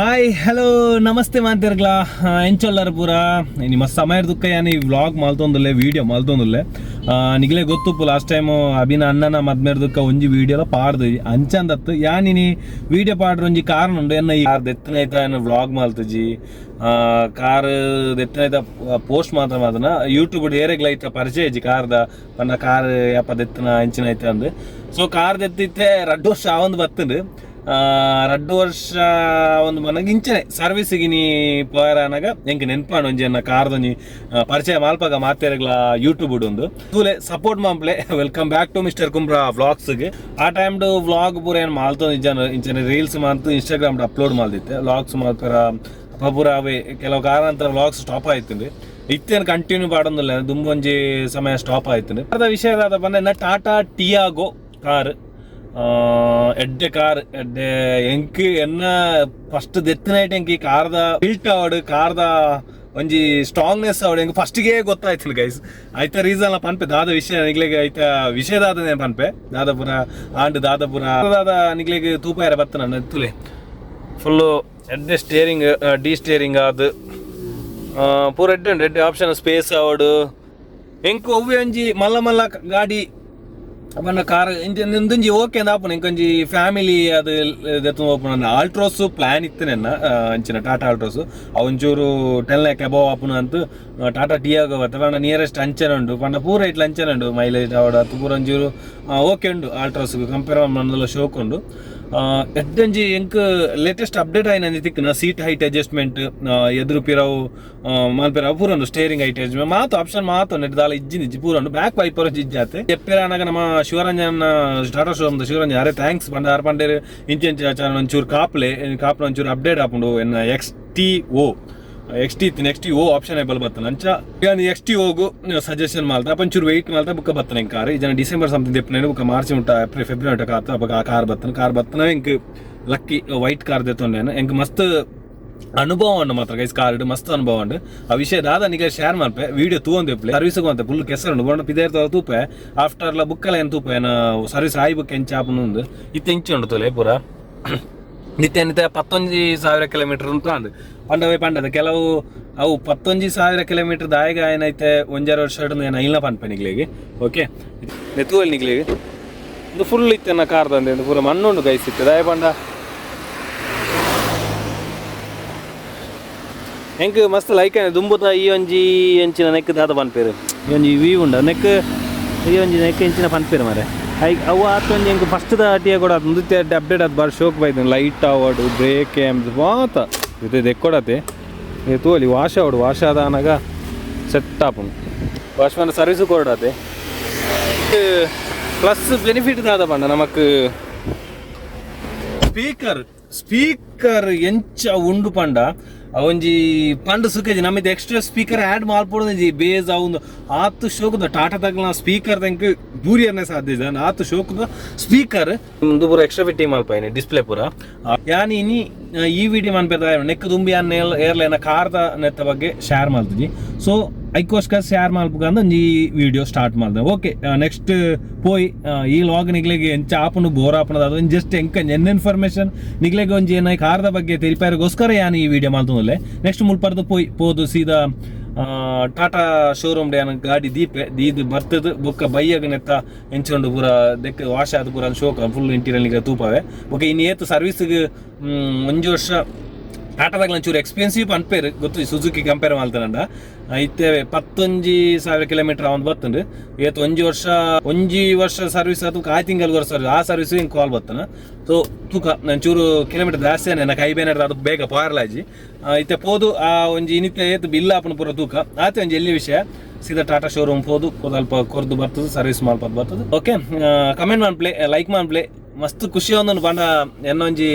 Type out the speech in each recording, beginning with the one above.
Hi hello namaste ಮಾಂತಿರ್ಗ್ಲಾ ಎಂಚೊಲ್ಲರ್ ಪೂರ. ನಿಮ್ಮ ಸಮಯ ದುಕ್ಕ ಯಾನ್ ಈ ವ್ಲಾಗ್ ಮಲ್ತೊಂದುಲ್ಲೆ, ವೀಡಿಯೋ ಮಲ್ತೊಂದುಲ್ಲೆ. ನಿಗಲೇ ಗೊತ್ತುಪ್ಪು, ಲಾಸ್ಟ್ ಟೈಮ್ ಅಭಿನ ಅಣ್ಣನ ಮದ್ಮೇರ್ ದುಕ್ಕ ಒಂಜಿ ವೀಡಿಯೋಲ ಪಾಡ್ದು ಅಂಚಂದತ್ತು. ಯಾನ್ ಇನಿ ವೀಡಿಯೋ ಪಾಡ್ರ ಒಂಜಿ ಕಾರಣ ಉಂಡು. ಎನ್ನ ಈ ಕಾರ್ ದೆತ್ತನೈತ ಎನ್ನ ವ್ಲಾಗ್ ಮಲ್ತುಜಿ, ಕಾರ್ ದೆತ್ತನೈತ ಪೋಸ್ಟ್ ಮಾತ್ರ ಮಾತನ. ಯೂಟ್ಯೂಬ್ ಏರೆಗ್ಲ ಐತ ಪರಿಚಯ ಇಜ್ಜಿ ಕಾರ್ದ ಪಂಡ ಕಾರ್ ಯಾಪ ದೆತ್ತನ ಎಂಚಿನ ಐತ ಅಂದ್. ಸೊ ಕಾರ್ ದೆತ್ತಿತ್ತೆ 2 ವರ್ಷ ಆವೊಂದು ಬತ್ತುಂಡು. 2 ವರ್ಷ ಒಂದು ಮನಗ ಇಂಚನೆ ಸರ್ವಿಸ್ ಗಿನಿ ಪೋಯರ ಅನಗ ಎಂಕ್ ನೆನ್ಪಾಂಡ್ ಒಂಜಿ ಎನ್ನ ಕಾರ್ದೊಂಜಿ ಪರಿಚಯ ಮಾಲ್ಪಾಗ ಮಾತೆರೆಗ್ಲ ಯೂಟ್ಯೂಬ್ ಉಂದು. ತೂಲೆ, ಸಪೋರ್ಟ್ ಮಾಂಪ್ಲೆ. Welcome back to mister Kumbra vlogs. ಆ ಟೈಮ್ ವ್ಲಾಗ್ ಪೂರ ಏನು ಮಾಲ್ತೊಂದು ಇಜ್ಜಾನ, ಇಂಚನೆ ರೀಲ್ಸ್ ಮಾಲ್ತು ಇನ್ಸ್ಟಾಗ್ರಾಮ್ ಅಪ್ಲೋಡ್ ಮಾಲ್ದಿತ್ತೆ. ವ್ಲಾಗ್ಸ್ ಮಾಲ್ಪರ ಅಪ್ಪ ಪೂರ ಅವೇ ಕೆಲವು ಕಾರಣಾಂತರ ವ್ಲಾಗ್ಸ್ ಸ್ಟಾಪ್ ಆಯ್ತುಂಡು. ಇತ್ತೇನು ಕಂಟಿನ್ಯೂ ಪಾಡೊಂದಿಲ್ಲ, ದುಂಬೊಂಜಿ ಸಮಯ ಸ್ಟಾಪ್ ಆಯ್ತುಂಡು. ಅದ ವಿಷಯ ಬಂದ ಟಾಟಾ ಟಿಯಾಗೋ ಕಾರ್ ಎಡ್ಡೆ ಕಾರ್, ಎಡ್ಡೆ. ಎಂಕ್ ಎನ್ನ ಫಸ್ಟ್ ದೆತ್ತಿನೈಟ್ ಎಂಕ್ ಈ ಕಾರ್ದ ಬಿಲ್ಟ್ ಆವಡ್, ಕಾರ್ದ ಒಂಜಿ ಸ್ಟ್ರಾಂಗ್ನೆಸ್ ಆವಡ್ ಎಂಕ್ ಫಸ್ಟ್ಗೆ ಗೊತ್ತಾಯ್ತು ಗೈಸ್. ಐತ ರೀಸನ್ ಪನ್ಪೆ ದಾದ ವಿಷಯ ನಿಗ್ಲೆಗ್. ಐತ ವಿಷಯ ದಾದ ಪನ್ಪೆ, ದಾದಪುರ ಆಂಡ್ ದಾದಪುರ ದಾದ ನಿಗ್ಲೆಗ್ ತೂಪಾಯರ ಬತ್ತನ ನೆತ್ತುಲೆ. ಫುಲ್ಲು ಎಡ್ಡೆ ಸ್ಟೇರಿಂಗ್, ಡಿ ಸ್ಟೇರಿಂಗ್ ಆದ್ ಪೂರ ಎಡ್ಡೆ ಉಂಡು, ಎಡ್ಡೆ ಆಪ್ಷನ್ ಸ್ಪೇಸ್ ಆವಡು. ಎಂಕ್ ಒವ್ವೆ ಒಂಜಿ ಮಲ್ಲ ಮಲ್ಲ ಗಾಡಿ ಪಂಡ ಕಾರ್ ಇಂದೊಂಜಿ ಓಕೆ ಅಂದ್ ಎಂಕೊಂಜಿ ಫ್ಯಾಮಿಲಿ ಅದು ದೆತ್ತೊಂದು ಪೋಪುನ. ಆಲ್ಟ್ರೋಸ್ ಪ್ಲಾನ್ ಇತ್ತು ನೆನ್ನ ಅಂಚಿನ ಟಾಟಾ ಆಲ್ಟ್ರೋಸ್, ಒಂಚೂರು 10 ಲ್ಯಾಕ್ ಅಬೌವ್ ಆಪುನ ಅಂತ. ಟಾಟಾ ಟಿಯಾಗೋ ಬತ್ತ ಪಂಡ ನಿಯರೆಸ್ಟ್ ಅಂಚನೆ ಉಂಡು, ಪಂಡ ಪೂರ ಇಟ್ಲ ಅಂಚನೆ ಉಂಡು. ಮೈಲೇಜ್ ಆವಡ ಅತ್ತು ಪೂರ ಒಂಚೂರು ಓಕೆ ಉಂಡು. ಆಲ್ಟ್ರೋಸ್ ಕಂಪೇರ್ ಮಂದಲ ಶೋಕ್ ಉಂಡು. ಎಡ್ಡೊಂಜಿ ಎಂಕ್ ಲೇಟೆಸ್ಟ್ ಅಪ್ಡೇಟ್ ಆಯಿನ ತಿಕ್ಕುನ ಸೀಟ್ ಹೈಟ್ ಅಡ್ಜಸ್ಟ್ಮೆಂಟ್, ಎದುರು ಪಿರವು ಮಲ್ಪೆರ ಪೂರ ಉಂಡು. ಸ್ಟೇರಿಂಗ್ ಹೈಟ್ ಅಡ್ಜಸ್ಟ್ಮೆಂಟ್ ಮಾತು ಆಪ್ಷನ್ ಮಾತು ನೆಟ್ ದಾಲ ಇಜ್ಜಿ ಇಜ್ಜಿ ಪೂರ ಉಂಡು. Back wiper ಇಜ್ಜಾತೆ. ಎಪ್ಪೆರ ಅನಗ ನಮ್ಮ ಶಿವರಂಜನ್, ಟಾಟಾ ಶೋರೂಮ್ ಶಿವರಂಜನ್ ಅರೆ thanks ಪಂಡ. ಆರ್ ಪಂಡೇರು ಇಂಚ ಇಂಚ ಒಂಚೂರು ಕಾಪ್ಲೆ ಕಾಪ್ಲೆ, ಒಂಚೂರು ಅಪ್ಡೇಟ್ ಆಪುಂಡು. ಎನ್ನ X T O, X T, next O option able ಬರ್ತನ. ಅಂಚ ಎಕ್ಸ್ ಟಿ ಓಗು ಸಜೆಷನ್ ಮಾಲ್ತ ಅಪ್ಪ ಒಂಚೂರು ವೆಯ್ಟ್ ಮಾಲ್ತ ಬುಕ್ಕ ಬತ್ತನ. ಕಾರ್ ಈ ಜನ ಡಿಸೆಂಬರ್ ಸಮಥಿಂಗ್ ದೆಪ್ಪನೆ, ಬುಕ್ಕ ಮಾರ್ಚ್ ಮುಟ್ಟ, ಏಪ್ರಿಲ್ ಫೆಬ್ರವರಿ ಮುಟ್ಟ ಕಾತ. ಅಪ್ಪ ಆ ಕಾರ್ ಬತ್ತನ, ಕಾರ್ ಬತ್ತನ. ಎಂಕ್ ಲಕ್ಕಿ ವೈಟ್ ಕಾರ್ ದೆತ್ತೊಂಡೇನು. ಎಂಕ್ ಮಸ್ತ್ ಅನುಭವ ಉಂಡು ಮಾತ್ರ ಗೈಸ್, ಕಾರ್ ಮಸ್ತ್ ಅನುಭವ ಉಂಡು. ಆ ವಿಷಯ ದಾದ ನಿಗೆ ಶೇರ್ ಮಲ್ಪೆ. ವಿಡಿಯೋ ತೂವೊಂದು ಇಪ್ಲೆ. ಸರ್ವಿಸ್ ಅಂತ ಫುಲ್ ಕೆಸರು ಉಂಡು ಬೋಂಡ ಪಿದೇರ್ ತೂಪೆ. ಆಫ್ಟರ್ ಲ ಬುಕ್ಕಲ ಏನು ತೂಪೆ ಸರ್ವಿಸ್ ಆಯಿ ಬುಕ್ ಎಂಚ ಆಪುನ ಉಂದು. ಇತ್ತೆ ಇಂಚ ಉಂಡು ತೋಲೆ ಪೂರ. ನಿತ್ಯ ನಿತ್ಯ 19,000 ಕಿಲೋಮೀಟರ್ ಉಂಟು ಅಂದು ಪಂಡವೇ ಪಂಡದ ಕೆಲವು. ಅವು 19,000 ಕಿಲೋಮೀಟರ್ ದಾಯಗ ಏನೈತೆ 1.5 ವರ್ಷ ಏನು ಇಲ್ಲ ಪನ್ಪೆ ನಿಗ್ಲಿಗೆ. ಓಕೆ, ನೆತ್ತುವಲ್ಲಿ ನಿಗ್ಲಿಗೆ ಇದು ಫುಲ್ ಇತ್ತೆನ ಕಾರ್ದಂದೆ. ಇದು ಪೂರ ಮಣ್ಣುಂಡು ಗೈಸ್ ಇತ್ತು. ದಾಯ ಪಂಡ ಎಂಕ್ ಮಸ್ತ್ ಲೈಕ್ ಆಯ್ತು. ದುಂಬುದ ಈ ಒಂಜಿ ಎಂಚಿನ ನೆಕ್ ದಾದ ಪನ್ಪೇರು, ಈ ಒಂಜಿ ವಿ ಉಂಡು ನೆಕ್, ಈ ಒಂಜಿ ನೆಕ್ ಎಂಚಿನ ಪನ್ಪೇರು ಮಾರೆ. I ಅವು ಆತ ಒಂಜಿ ಎಂಕ್ ಫಸ್ಟ್ ದ ಟಿಯ ಕೂಡ ಮುಂದೆ ಅಪ್ಡೇಟ್ ಆದ್ ಬಾರಿ ಶೋಕ್ ಬೈದು. ಲೈಟ್ ಆವಡು, ಬ್ರೇಕ್ ಮಾತ ಇದು ದೆಕ್ಕೊಡತೆ. ತೂವಲಿ ವಾಶ್ ಆವಡು, ವಾಶ್ ಆದ ಅನಗ ಸೆಟ್ ಆಪುಂಡು. ವಾಶ್ ಮಾಡ ಸರ್ವಿಸ್ ಕೊಡಾತೆ. ಪ್ಲಸ್ ಬೆನಿಫಿಟ್ ದಾದ ಪಂಡ ನಮಕ್ ಸ್ಪೀಕರ್, ಸ್ಪೀಕರ್ ಎಂಚ ಉಂಡು ಪಂಡ ಒಂಜಿ ಪಂಡ ಸುಖಜಿ. ನಮ್ಮಿದ ಎಕ್ಸ್ಟ್ರಾ ಸ್ಪೀಕರ್ ಆ್ಯಡ್ ಮಾಲ್ಪೊಡು ಬೇಸ್ ಅವು ಆತು ಶೋಕುದ. ಟಾಟಾ ತಗ್ಲ ಸ್ಪೀಕರ್ ತಂಕ್ ಬೂರಿಯರ್ನೆ ಸಾಧ್ಯ ಇದೆ ಆತು ಶೋಕುದ ಸ್ಪೀಕರ್. ಒಂದು ಪೂರ ಎಕ್ಸ್ಟ್ರಾ ಫಿಟ್ಟಿಂಗ್ ಮಲ್ಪಾಯಿನಿ ಡಿಸ್ಪ್ಲೇ ಪೂರ. ಯಾನ್ ಇನಿ ಈ ವಿಡಿಯೋ ಮನ್ಪೆದ ನೆಕ್ ದುಂಬಿ ಯಾನ್ ಏರ್ಲೈನ ಕಾರ್ದ ನೆತ್ತ ಬಗ್ಗೆ ಶೇರ್ ಮಲ್ತಿಜಿ. ಸೊ ಐಕೋಸ್ಕರ ಶೇರ್ ಮಲ್ಪುಗಂದ ಒಂಜಿ ವಿಡಿಯೋ ಸ್ಟಾರ್ಟ್ ಮಾಡ್ದೆ. ಓಕೆ, ನೆಕ್ಸ್ಟ್ ಪೋಯಿ ಈ ಲಾಗ್ ನಿಗ್ಲೆಗ್ ಎಂಚ ಆಪುಂಡು, ಬೋರ್ ಆಪುಂಡು ಅದು ಜಸ್ಟ್ ಎಂಕ ಎನ್ ಇನ್ಫಾರ್ಮೇಶನ್ ನಿಗ್ಲೆಗ್ ಒಂಜಿ ಏನ ಕಾರ್ದ ಬಗ್ಗೆ ತೆರಿಪಾಯಗೋಸ್ಕರ ಯಾನ್ ಈ ವಿಡಿಯೋ ಮಲ್ತೊಂದುಲ್ಲೆ. ನೆಕ್ಸ್ಟ್ ಮುಲ್ಪರ್ದು ಪೋಯಿ ಪೋದು ಸೀದಾ ಟಾಟಾ ಶೋರೂಮ್ ಯಾನ್ ಗಾಡಿ ದೀಪೆ ದೀದ್ ಬರ್ತದ. ಬೊಕ್ಕ ಬೈಯಗ್ ನೆತ್ತ ಎಂಚುಂಡು ಪೂರ ದೆಕ್ ವಾಶ್ ಆದ್ ಪೂರ ಶೋಕ್ ಫುಲ್ ಇಂಟೀರಿಯರ್ ನಿಗ್ಲೆ ತೂಪಾವೆ. ಬೊಕ್ಕ ಇನ್ನು ಏತ್ ಸರ್ವಿಸ್ಗ್ ಒಂಜಿ ವರ್ಷ ಟಾಟಾದಾಗ್ಲ ಒಂಚೂರು ಎಕ್ಸ್ಪೆನ್ಸಿವ್ ಪನ್ಪೇರು ಗೊತ್ತು, ಸುಜುಕಿ ಕಂಪೇರ್ ಮಲ್ತನಂಡ. ಇತ್ತೆ 19,000 ಕಿಲೋಮೀಟರ್ ಅವನ್ ಬತ್ತುಂಡು. ಏತ್ ಒಂಜಿ ವರ್ಷ, ಒಂಜಿ ವರ್ಷ ಸರ್ವಿಸ್ ಅದು ಆ ತಿಂಗಳಿಗೆ ವರ್ಷ ಸರ್ವಿಸ್, ಆ ಸರ್ವಿಸ್ ಹಿಂಗೆ ಕಾಲ್ ಬತ್ತನ. ಸೊ ತೂಕ ಒಂಚೂರು ಕಿಲೋಮೀಟರ್ ಜಾಸ್ತಿ ನನ್ನ ಕೈ ಬೇನೆ ಅದು ಬೇಗ ಪೋರ್ಲಾಜಿ. ಇತ್ತೆ ಪೋದು ಆ ಒಂಜಿ ಇನ್ನಿತ್ತೆ ಏತ್ ಬಿಲ್ ಆಪುನ ಪೂರ ತೂಕ ಆತೆ. ಒಂಜಿ ಎಲ್ಲಿ ವಿಷಯ ಸೀದಾ ಟಾಟಾ ಶೋರೂಮ್ ಪೋದು ಅಲ್ಪ ಕೊರ್ದು ಬರ್ತದೆ, ಸರ್ವಿಸ್ ಮಲ್ಪದ್ ಬರ್ತದೆ. ಓಕೆ, ಕಮೆಂಟ್ ಮನ್ಪ್ಲೆ, ಲೈಕ್ ಮನ್ಪ್ಲೆ. ಮಸ್ತ್ ಖುಷಿ ಒಂದೊಂದು ಪಂಡ ಎನ್ನ ಒಂಜಿ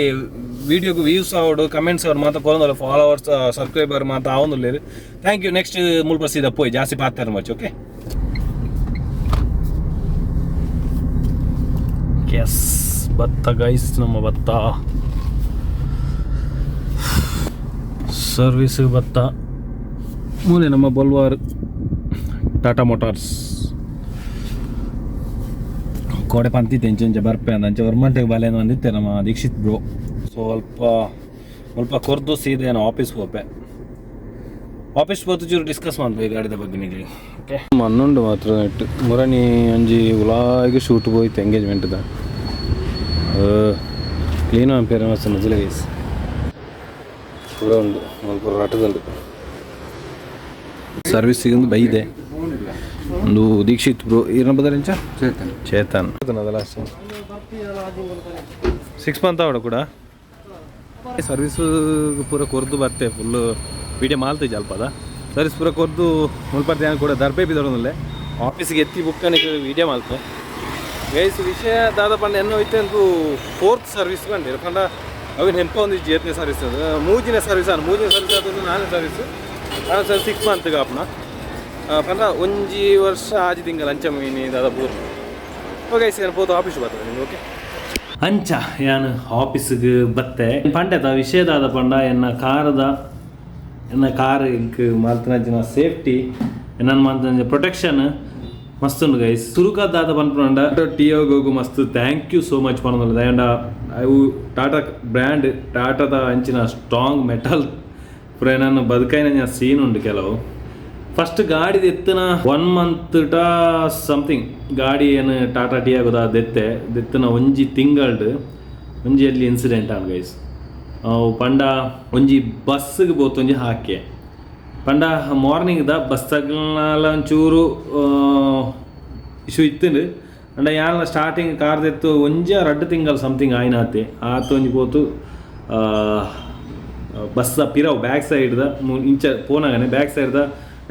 ವಿಡಿಯೋಗೆ ವ್ಯೂಸ್ ಆವಡು, ಕಮೆಂಟ್ಸ್ ಆವಡು ಮಾತ ಕೊರೊಂದುಲ್ಲ, ಫಾಲೋವರ್ಸ್ ಸಬ್ಸ್ಕ್ರೈಬರ್ ಮಾತ ಆವೊಂದುಲ್ಲೆರ್. Thank you. Next ಮುಲ್ಪ ಸೀದಾ ಪೋಯ್, ಜಾಸ್ತಿ ಪಾತೆರ ಮಚ್ಚಿ. ಓಕೆ, ಎಸ್, ಭತ್ತ ಗೈಸ್, ನಮ್ಮ ಭತ್ತ ಸರ್ವಿಸ್ ಭತ್ತ ಮೂಲೆ ನಮ್ಮ ಬಲ್ವಾರ್ ಟಾಟಾ ಮೋಟಾರ್ಸ್ ಕೋಡೆ ಪಂತಿತ್ತೆ. ಇಂಚ ಇಂಚ ಬರ್ಪೆ ಅಂದ ಅಂಚ ವರ್ಮಂಟೆಗೆ ಬಲೆ ಬಂದಿತ್ತೆ ನಮ್ಮ ದೀಕ್ಷಿತ್ ಬ್ರೋ. ಸ್ವಲ್ಪ ಸ್ವಲ್ಪ ಕೊರ್ದು ಸೀದೆ ನಾನು ಆಫೀಸ್ ಪೋಪೆ. ಆಫೀಸ್ ಪೋತು ಚೂರು ಡಿಸ್ಕಸ್ ಮಾಡ್ಬೇಕು ಈ ಗಾಡಿದ ಬಗ್ಗೆ ನಿಗ್ಲಿ. ಓಕೆ, ಮಣ್ಣುಂಡು ಮಾತ್ರ ನೆಟ್ಟು ಮುರಣಿ ಅಂಜಿ ಉಲಾಗಿ ಶೂಟ್ ಹೋಯ್ತು ಎಂಗೇಜ್ಮೆಂಟ್ದ. ಕ್ಲೀನ್ ಪೇರ ಮಸ್ತ್ ನಜಲೆ ಗೈಸ್. ಪೂರ ಉಂಡು ಮುಲ್ಪ ರಟದುಂಡು. ಸರ್ವಿಸ್ ಸಿಗಂದು ಬೈದೆ ಒಂದು ದೀಕ್ಷಿತ್ ಬ್ರೋ. ಈರ್ನ ಬದರಿಂಚ? ಚೇತನ್. ಚೇತನ್. ಲಾಸ್ಟ್ 6 ಮಂತ್ ಅವಡ ಕೂಡ ಸರ್ವಿಸ್ ಪೂರ ಕೊರ್ದು ಬರ್ತೆ. ಫುಲ್ ವೀಡಿಯೋ ಮಾಲ್ತೆ ಅಲ್ಪದ ಸರ್ವಿಸ್ ಪೂರ ಕೊರ್ದು ಮುಲ್ಪರ್ತೆ. ಕೂಡ ದರ್ಬೆ ಬಿದೊಡೊಂದುಲ್ಲೆ. ಆಫೀಸ್ಗೆ ಎತ್ತಿ ಬುಕ್ಕನಿಗೆ ವೀಡಿಯೋ ಮಾಲ್ತೆ ಗೈಸ್. ವಿಷಯ ದಾದ ಪಂಡ, ಎನ್ನ ಹೋಯ್ತೆ ಅಂದು ಫೋರ್ತ್ ಸರ್ವಿಸ್ ಬಂದಿರ ಪಂಡ ಅವಿನ ನೆನಪ ಒಂದು ಏತ್ನೇ ಸರ್ವಿಸ್ ಅದು. ಮೂಜಿನ ಸರ್ವಿಸ್ ಅನ್ ಮೂಜಿನ ಸರ್ವಿಸ್ ಅದು ನಾಲ್ನೇ ಸರ್ವಿಸ್. ನಾನು ಸರ್ 6 ಮಂತ್ ಕಾಪುನ ಪಂಡ 1 ವರ್ಷ 6 ತಿಂಗಳು ಅಂಚ ಮೀನಿ ದಾದ ಪೂರ್ಣ. ಓಕೆ ಗೈಸ್, ಏನು ಪೋತು ಆಫೀಸ್ ಬರ್ತದೆ ನಿಮ್ಗೆ. ಓಕೆ, ಅಂಚ ಯಾನು ಆಫೀಸ್ಗೆ ಬತ್ತೆ. ಪಂಡೆತ ವಿಷಯದಾದ ಪಂಡ, ಎನ್ನ ಕಾರದ ಎನ್ನ ಕಾರ್ ಇಂಕ್ ಮಲ್ತನಂಚಿನ ಸೇಫ್ಟಿ, ಎನ್ನ ಮಲ್ತನಂಚಿನ ಪ್ರೊಟೆಕ್ಷನ್ ಮಸ್ತ್ ಉಂಡು ಗೈಸ್. ಸುರುಕದಾದ ಪನ್ಪುಂಡ ಟಿಯೋಗೋಗು ಮಸ್ತ್ thank you so much ಪನೊಂದುಲ್ಲ. ದಯಂಡ ಅವು ಟಾಟಾ ಬ್ರ್ಯಾಂಡ್, ಟಾಟಾದ ಅಂಚಿನ ಸ್ಟ್ರಾಂಗ್ ಮೆಟಲ್ ಪೂರ ನಾನು ಬದುಕೈನ ಸೀನ್ ಉಂಡು ಕೆಲವು. ಫಸ್ಟ್ ಗಾಡಿ ಎತ್ತಿನ 1 ಮಂತ್ ಟಾ ಸಮಥಿಂಗ್, ಗಾಡಿ ಏನು ಟಾಟಾ ಟಿಯಾಗೋದ ದೆತ್ತೆ ದೆತ್ತನ 1 ತಿಂಗಳ್ಡು ಒಂಜಿ ಅಲ್ಲಿ ಇನ್ಸಿಡೆಂಟ್ ಆನ್ ಗೈಸ್. ಅವು ಪಂಡ ಒಂಜಿ ಬಸ್ಸಿಗೆ ಬೋತು ಒಂಜಿ ಹಾಕಿ. ಪಂಡ ಮಾರ್ನಿಂಗ್ the bus ತಗ್ಲಾಲ ಒಂಚೂರು ಇಶ್ಯೂ ಇತ್ತುಂಡು. ಅಂಡ ಯಾನ್ಲ ಸ್ಟಾರ್ಟಿಂಗ್ ಕಾರ್ ದೆತ್ತು ಒಂಜಿ 2 ತಿಂಗಳು ಸಮಥಿಂಗ್ ಆಯ್ನಾತೆ. ಆತ ಒಂಜಿ ಪೋತು ಬಸ್ ಪಿರವು ಬ್ಯಾಕ್ ಸೈಡ್ದ ಇಂಚ ಪೋನಾಗನೆ ಬ್ಯಾಕ್ ಸೈಡ್ದ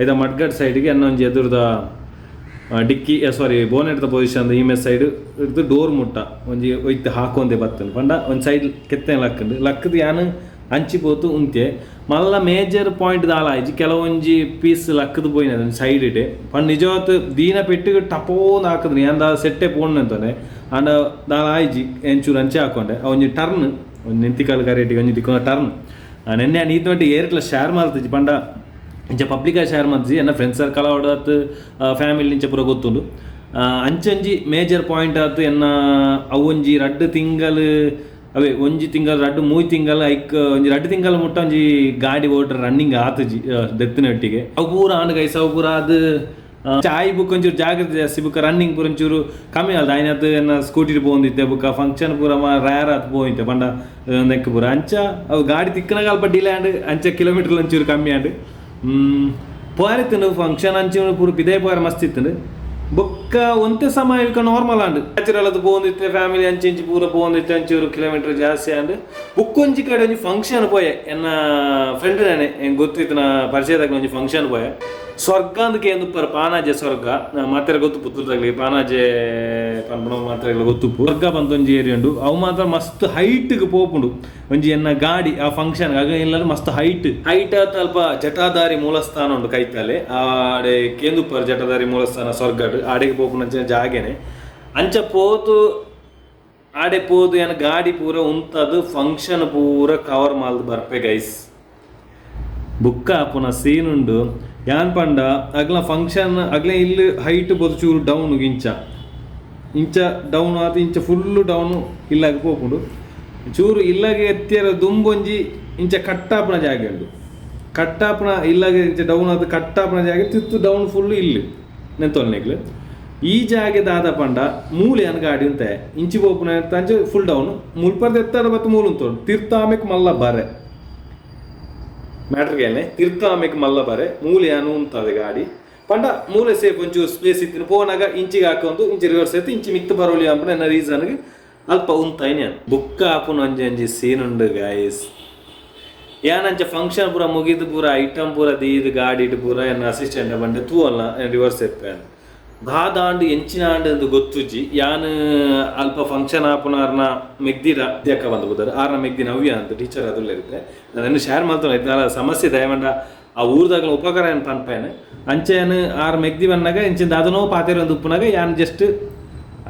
ಐದ ಮಡ್ಗಡ್ ಸೈಡ್ಗೆ ಅನ್ನ ಒಂಜಿ ಎದುರ್ದ ಡಿಕ್ಕಿ, ಸಾರಿ, ಬೋನೆಟ್ದ ಪೊಸಿಷನ್ ಈಮೆ ಸೈಡ್ ಹಿಡ್ದು ಡೋರ್ ಮುಟ್ಟ ಒಂಜಿ ಒಯ್ತು ಹಾಕೊಂದೆ ಬತ್ತನು. ಪಂಡ ಒಂದು ಸೈಡ್ ಕೆತ್ತೆ ಲಕ್ಕಂಡು ಲಕ್ಕದ ಯಾನ್ ಅಂಚಿ ಪೋತು ಉಂತೆ. ಮಲ್ಲ ಮೇಜರ್ ಪಾಯಿಂಟ್ ದಾಲ ಆಯ್ಜಿ. ಕೆಲವೊಂಜಿ ಪೀಸ್ ಲಕ್ಕದ ಪೋಯಿನ ಒಂಜಿ ಸೈಡ್ ಇಡೆ. ಪಂಡ ನಿಜವಾತ್ ದೀನ ಪೆಟ್ಟಿಗೆ ಟಪೋಂದು ಹಾಕಿದ್ರಿ ಯಾನ್ ದಾಲ ಸೆಟ್ಟೆ ಪೋಣ್ ಅಂತಾನೆ. ಅಂಡ ದಾಲ ಆಯ್ಜಿ, ಎಂಚೂರು ಅಂಚೆ ಹಾಕೊಂಡೆ. ಆ ಒಂಜಿ ಟರ್ನ್ ಒಂಜಿ ನೆಂತಿಕಾಲು ಕರೇಟಿಗೆ ಒಂಜಿ ದಿಕ್ಕೊಂದ ಟರ್ನ್. ನೆನ್ನೆ ನೀತಿ ಏರ್ಟ್ಲ ಶೇರ್ ಮಾಡ್ತಿದ್ದಿ. ಪಂಡ ಇಂಚ ಪಬ್ಲಿಕ್ ಶೇರ್ ಮಾಡ್ತಿ, ಎನ್ನ ಫ್ರೆಂಡ್ಸ್ ಸರ್ಕಲ್ ಅವಡತ್ ಫ್ಯಾಮಿಲಿ ಇಂಚ ಪೂರ ಗೊತ್ತುಂಡು. ಅಂಚಂಜಿ ಮೇಜರ್ ಪಾಯಿಂಟ್ ಆತು ಎನ್ನ. ಅವು ಒಂಜಿ 2 ತಿಂಗಳು, ಅವೇ 1 ತಿಂಗಳು 2 3 ತಿಂಗಳು ಐಕ್ ಒಂಜಿ 2 ತಿಂಗಳು ಮುಟ್ಟ ಒಂಜಿ ಗಾಡಿ ಓಟ್ರ ರನ್ನಿಂಗ್ ಆತುಜಿ ದೆತ್ತಿನೊಟ್ಟಿಗೆ. ಅವು ಪೂರ ಆಂಡ್ ಗೈಸ್. ಅವು ಪೂರ ಅದು ಚಾಯ್ ಬುಕ್ ಒಂಚೂರು ಜಾಗ್ರತೆ ಜಾಸ್ತಿ. ಬುಕ್ಕ ರನ್ನಿಂಗ್ ಪೂರ ಒಂಚೂರು ಕಮ್ಮಿ ಆಲ್ದ ಆಯ್ನತ್. ಎನ್ನ ಸ್ಕೂಟಿ ಪೋಂದಿತ್ತೆ. ಬುಕ್ಕ ಫಂಕ್ಷನ್ ಪೂರ ರೇರ್ ಆತ್ ಪೋಯಿತ್ತೆ. ಪಂಡ ನೆಕ್ ಪೂರ ಅಂಚ ಅವು ಗಾಡಿ ತಿಕ್ಕನಾಗ ಅಲ್ಪ ಡಿಲೇ ಆಂಡ್. ಅಂಚ ಕಿಲೋಮೀಟರ್ ಒಂಚೂರು ಕಮ್ಮಿ ಆಂಡ್ ಪೋರಿತ್ತುಂಡು. ಫಂಕ್ಷನ್ ಅಂಚ ಪೂರ ಪಿದೇ ಪೋರ ಮಸ್ತ್ ಇತ್ತುಂಡು. ಬೊಕ್ಕ ಒಂತೆ ಸಮಯ ನಾರ್ಮಲ್ ಆಂಡ್. ನ್ಯಾಚುರಲ್ ಅದು ಪೋಂದಿತ್ತೆ. ಫ್ಯಾಮಿಲಿ ಅಂಚೆ ಇಂಚಿ ಪೂರ ಪೋಂದಿತ್ತೆ. ಒಂಚೂರು ಕಿಲೋಮೀಟರ್ ಜಾಸ್ತಿ ಆಂಡ್. ಬುಕ್ಕೊಂಜಿ ಕಡೆ ಒಂಜಿ ಫಂಕ್ಷನ್ ಪೋಯೆ. ಎನ್ನ ಫ್ರೆಂಡ್ ನಾನೆ ಎಂಗ್ ಗೊತ್ತಿತ್ತು ಪರಿಚಯದಾಗ ಒಂಜಿ ಫಂಕ್ಷನ್ ಪೋಯೆ. ಸ್ವರ್ಗ ಅಂದಕ್ಕೆ ಕೇಂದುಪ್ಪರ್ ಪಾನಾಜೆ ಸ್ವರ್ಗ ಮಾತ್ರ ಗೊತ್ತು ಪುತ್ತೂರ್ದಾಗ್ಲಿ. ಪಾನಾಜೆ ಪನ್ಪುನ ಮಾತ್ರ ಗೊತ್ತುಪ್ಪು. ಸ್ವರ್ಗ ಪಂತ ಒಂಜಿ ಏರಿಯಾ ಉಂಡು. ಅವು ಮಾತ್ರ ಮಸ್ತ್ ಹೈಟ್ಗೆ ಪೋಪುಂಡು. ಒಂಜಿ ಎನ್ನ ಗಾಡಿ ಆ ಫಂಕ್ಷನ್ ಆಗ ಇಲ್ಲ ಮಸ್ತ್ ಹೈಟ್ ಹೈಟ್ ಅಲ್ಪ ಜಟಾಧಾರಿ ಮೂಲಸ್ಥಾನ ಉಂಡು ಕೈತಾಲೆ. ಆಡೆ ಕೇಂದುಪ್ಪರ್ ಜಟಾಧಾರಿ ಮೂಲಸ್ಥಾನ ಸ್ವರ್ಗಡ್. ಆಡೆಗೆ ಪೋಪುನ ಜಾಗೆನೆ. ಅಂಚ ಪೋತು ಆಡೆ ಪೋದು ಏನ ಗಾಡಿ ಪೂರ ಉಂತದು ಫಂಕ್ಷನ್ ಪೂರ ಕವರ್ ಮಾಲ್ದು ಬರ್ಪೆ ಗೈಸ್. ಬುಕ್ಕ ಆಪುನ ಸೀನ್ ಉಂಡು. ಯಾನ್ ಪಂಡ ಅಗ್ಲ ಫಂಕ್ಷನ್ ಅಗ್ಲ ಇಲ್ಲಿ ಹೈಟ್ ಬೋದು ಚೂರು ಡೌನ್ ಇಂಚ ಇಂಚ ಡೌನ್ ಆತು. ಇಂಚ ಫುಲ್ಲು ಡೌನು ಇಲ್ಲಾಗ ಪೋಪುಂಡು. ಚೂರು ಇಲ್ಲಾಗ ಎತ್ತಿಯರ ದುಂಬೊಂಜಿ ಇಂಚ ಕಟ್ಟಾಪುನ ಜಾಗೆ ಉಂಡು. ಕಟ್ಟಾಪುನ ಇಲ್ಲಾಗ ಇಂಚ ಡೌನ್ ಆತು. ಕಟ್ಟಾಪುನ ಜಾಗೆ ತಿತ್ತು ಡೌನ್ ಫುಲ್ ಇಲ್ಲಿ ನೆಂತೊಲ್ನೆಗ್ಲು. ಈ ಜಾಗೆ ದಾದ ಪಂಡ ಮೂಲೆ ಅನ್ ಗಾಡಿ ಉಂತೆ ಇಂಚಿ ಪೋಪುನ ಅಂಚ ಫುಲ್ ಡೌನ್ ಮುಲ್ಪರ್ದ ಎತ್ತಾಡ ಬತ್ತು ಮೂಲು ಉಂಟು. ತಿರ್ತ ಆಮೆಕ್ ಮಲ್ಲ ಬಾರೆ ಮ್ಯಾಟ್ರಿಗೆ ತಿರ್ತ ಆಮೆಕ್ ಮಲ್ಲ ಬಾರೆ ಮೂಲೆ ಅನು ಉಂತದೆ ಗಾಡಿ. ಪಂಡ ಮೂಲೆ ಸೇಫ್ ಒಂಚೂರು ಸ್ಪೇಸ್ ಇತ್ತಿನ. ಪೋನಾಗ ಇಂಚಿಗೆ ಹಾಕೊಂಡು ಇಂಚಿ ರಿವರ್ಸ್ ಆಯ್ತು ಇಂಚಿ ಮಿತ್ತು ಬರೋಲಿ ಅಂಪನ ಎನ್ನ ರೀಸನ್ಗೆ ಅಲ್ಪ ಉಂತಾಯಿನಿ. ಬುಕ್ಕ ಆಪುನ ಒಂಜಿ ಒಂಜಿ ಸೀನ್ ಉಂಡು ಗಾಯ್ಸ್. ಯಾನಂಚ ಫಂಕ್ಷನ್ ಪೂರ ಮುಗಿದು ಪೂರ ಐಟಮ್ ಪೂರ ದೀದ್ ಗಾಡಿ ಇಟ್ಟು ಪೂರ ಎನ್ನ ಅಸಿಸ್ಟೆಂಟ್ ಬಂಡೆ ತೂ ಅಲ್ಲ ರಿವರ್ಸ್ ಎಪ್ಪೆ ದಾದಾಂಡು ಎಂಚಿನ ಆಂಡ್ ಅಂದು ಗೊತ್ತುಜ್ಜಿ. ಯಾನ್ ಅಲ್ಪ ಫಂಕ್ಷನ್ ಆಪುನಾರ್ನ ಮೆಗ್ದಿರ ಅಕ್ಕ ಬಂದು ಹೋದಾರೆ. ಆರ್ನ ಮೆಗ್ದಿ ನವ್ಯ ಅಂತ ಟೀಚರ್ ಅದುಲ್ಲ ಇರುತ್ತೆ. ನಾನು ಶೇರ್ ಮಾಡ್ತಾನೆ ಇದ್ದಾರ ಸಮಸ್ಯೆ ದಯಮಂಡ ಆ ಊರ್ದಾಗ ಉಪಕಾರ ಏನು ಪನ್ಪೇನೆ. ಅಂಚೆನ್ ಆರ್ ಮೆಗ್ದಿ ಬಂದಾಗ ಇಂಚಿನ ದಾದನೋ ಪಾತೆರ ಒಂದು ಉಪ್ಪುನಾಗ ಯಾನ್ ಜಸ್ಟ್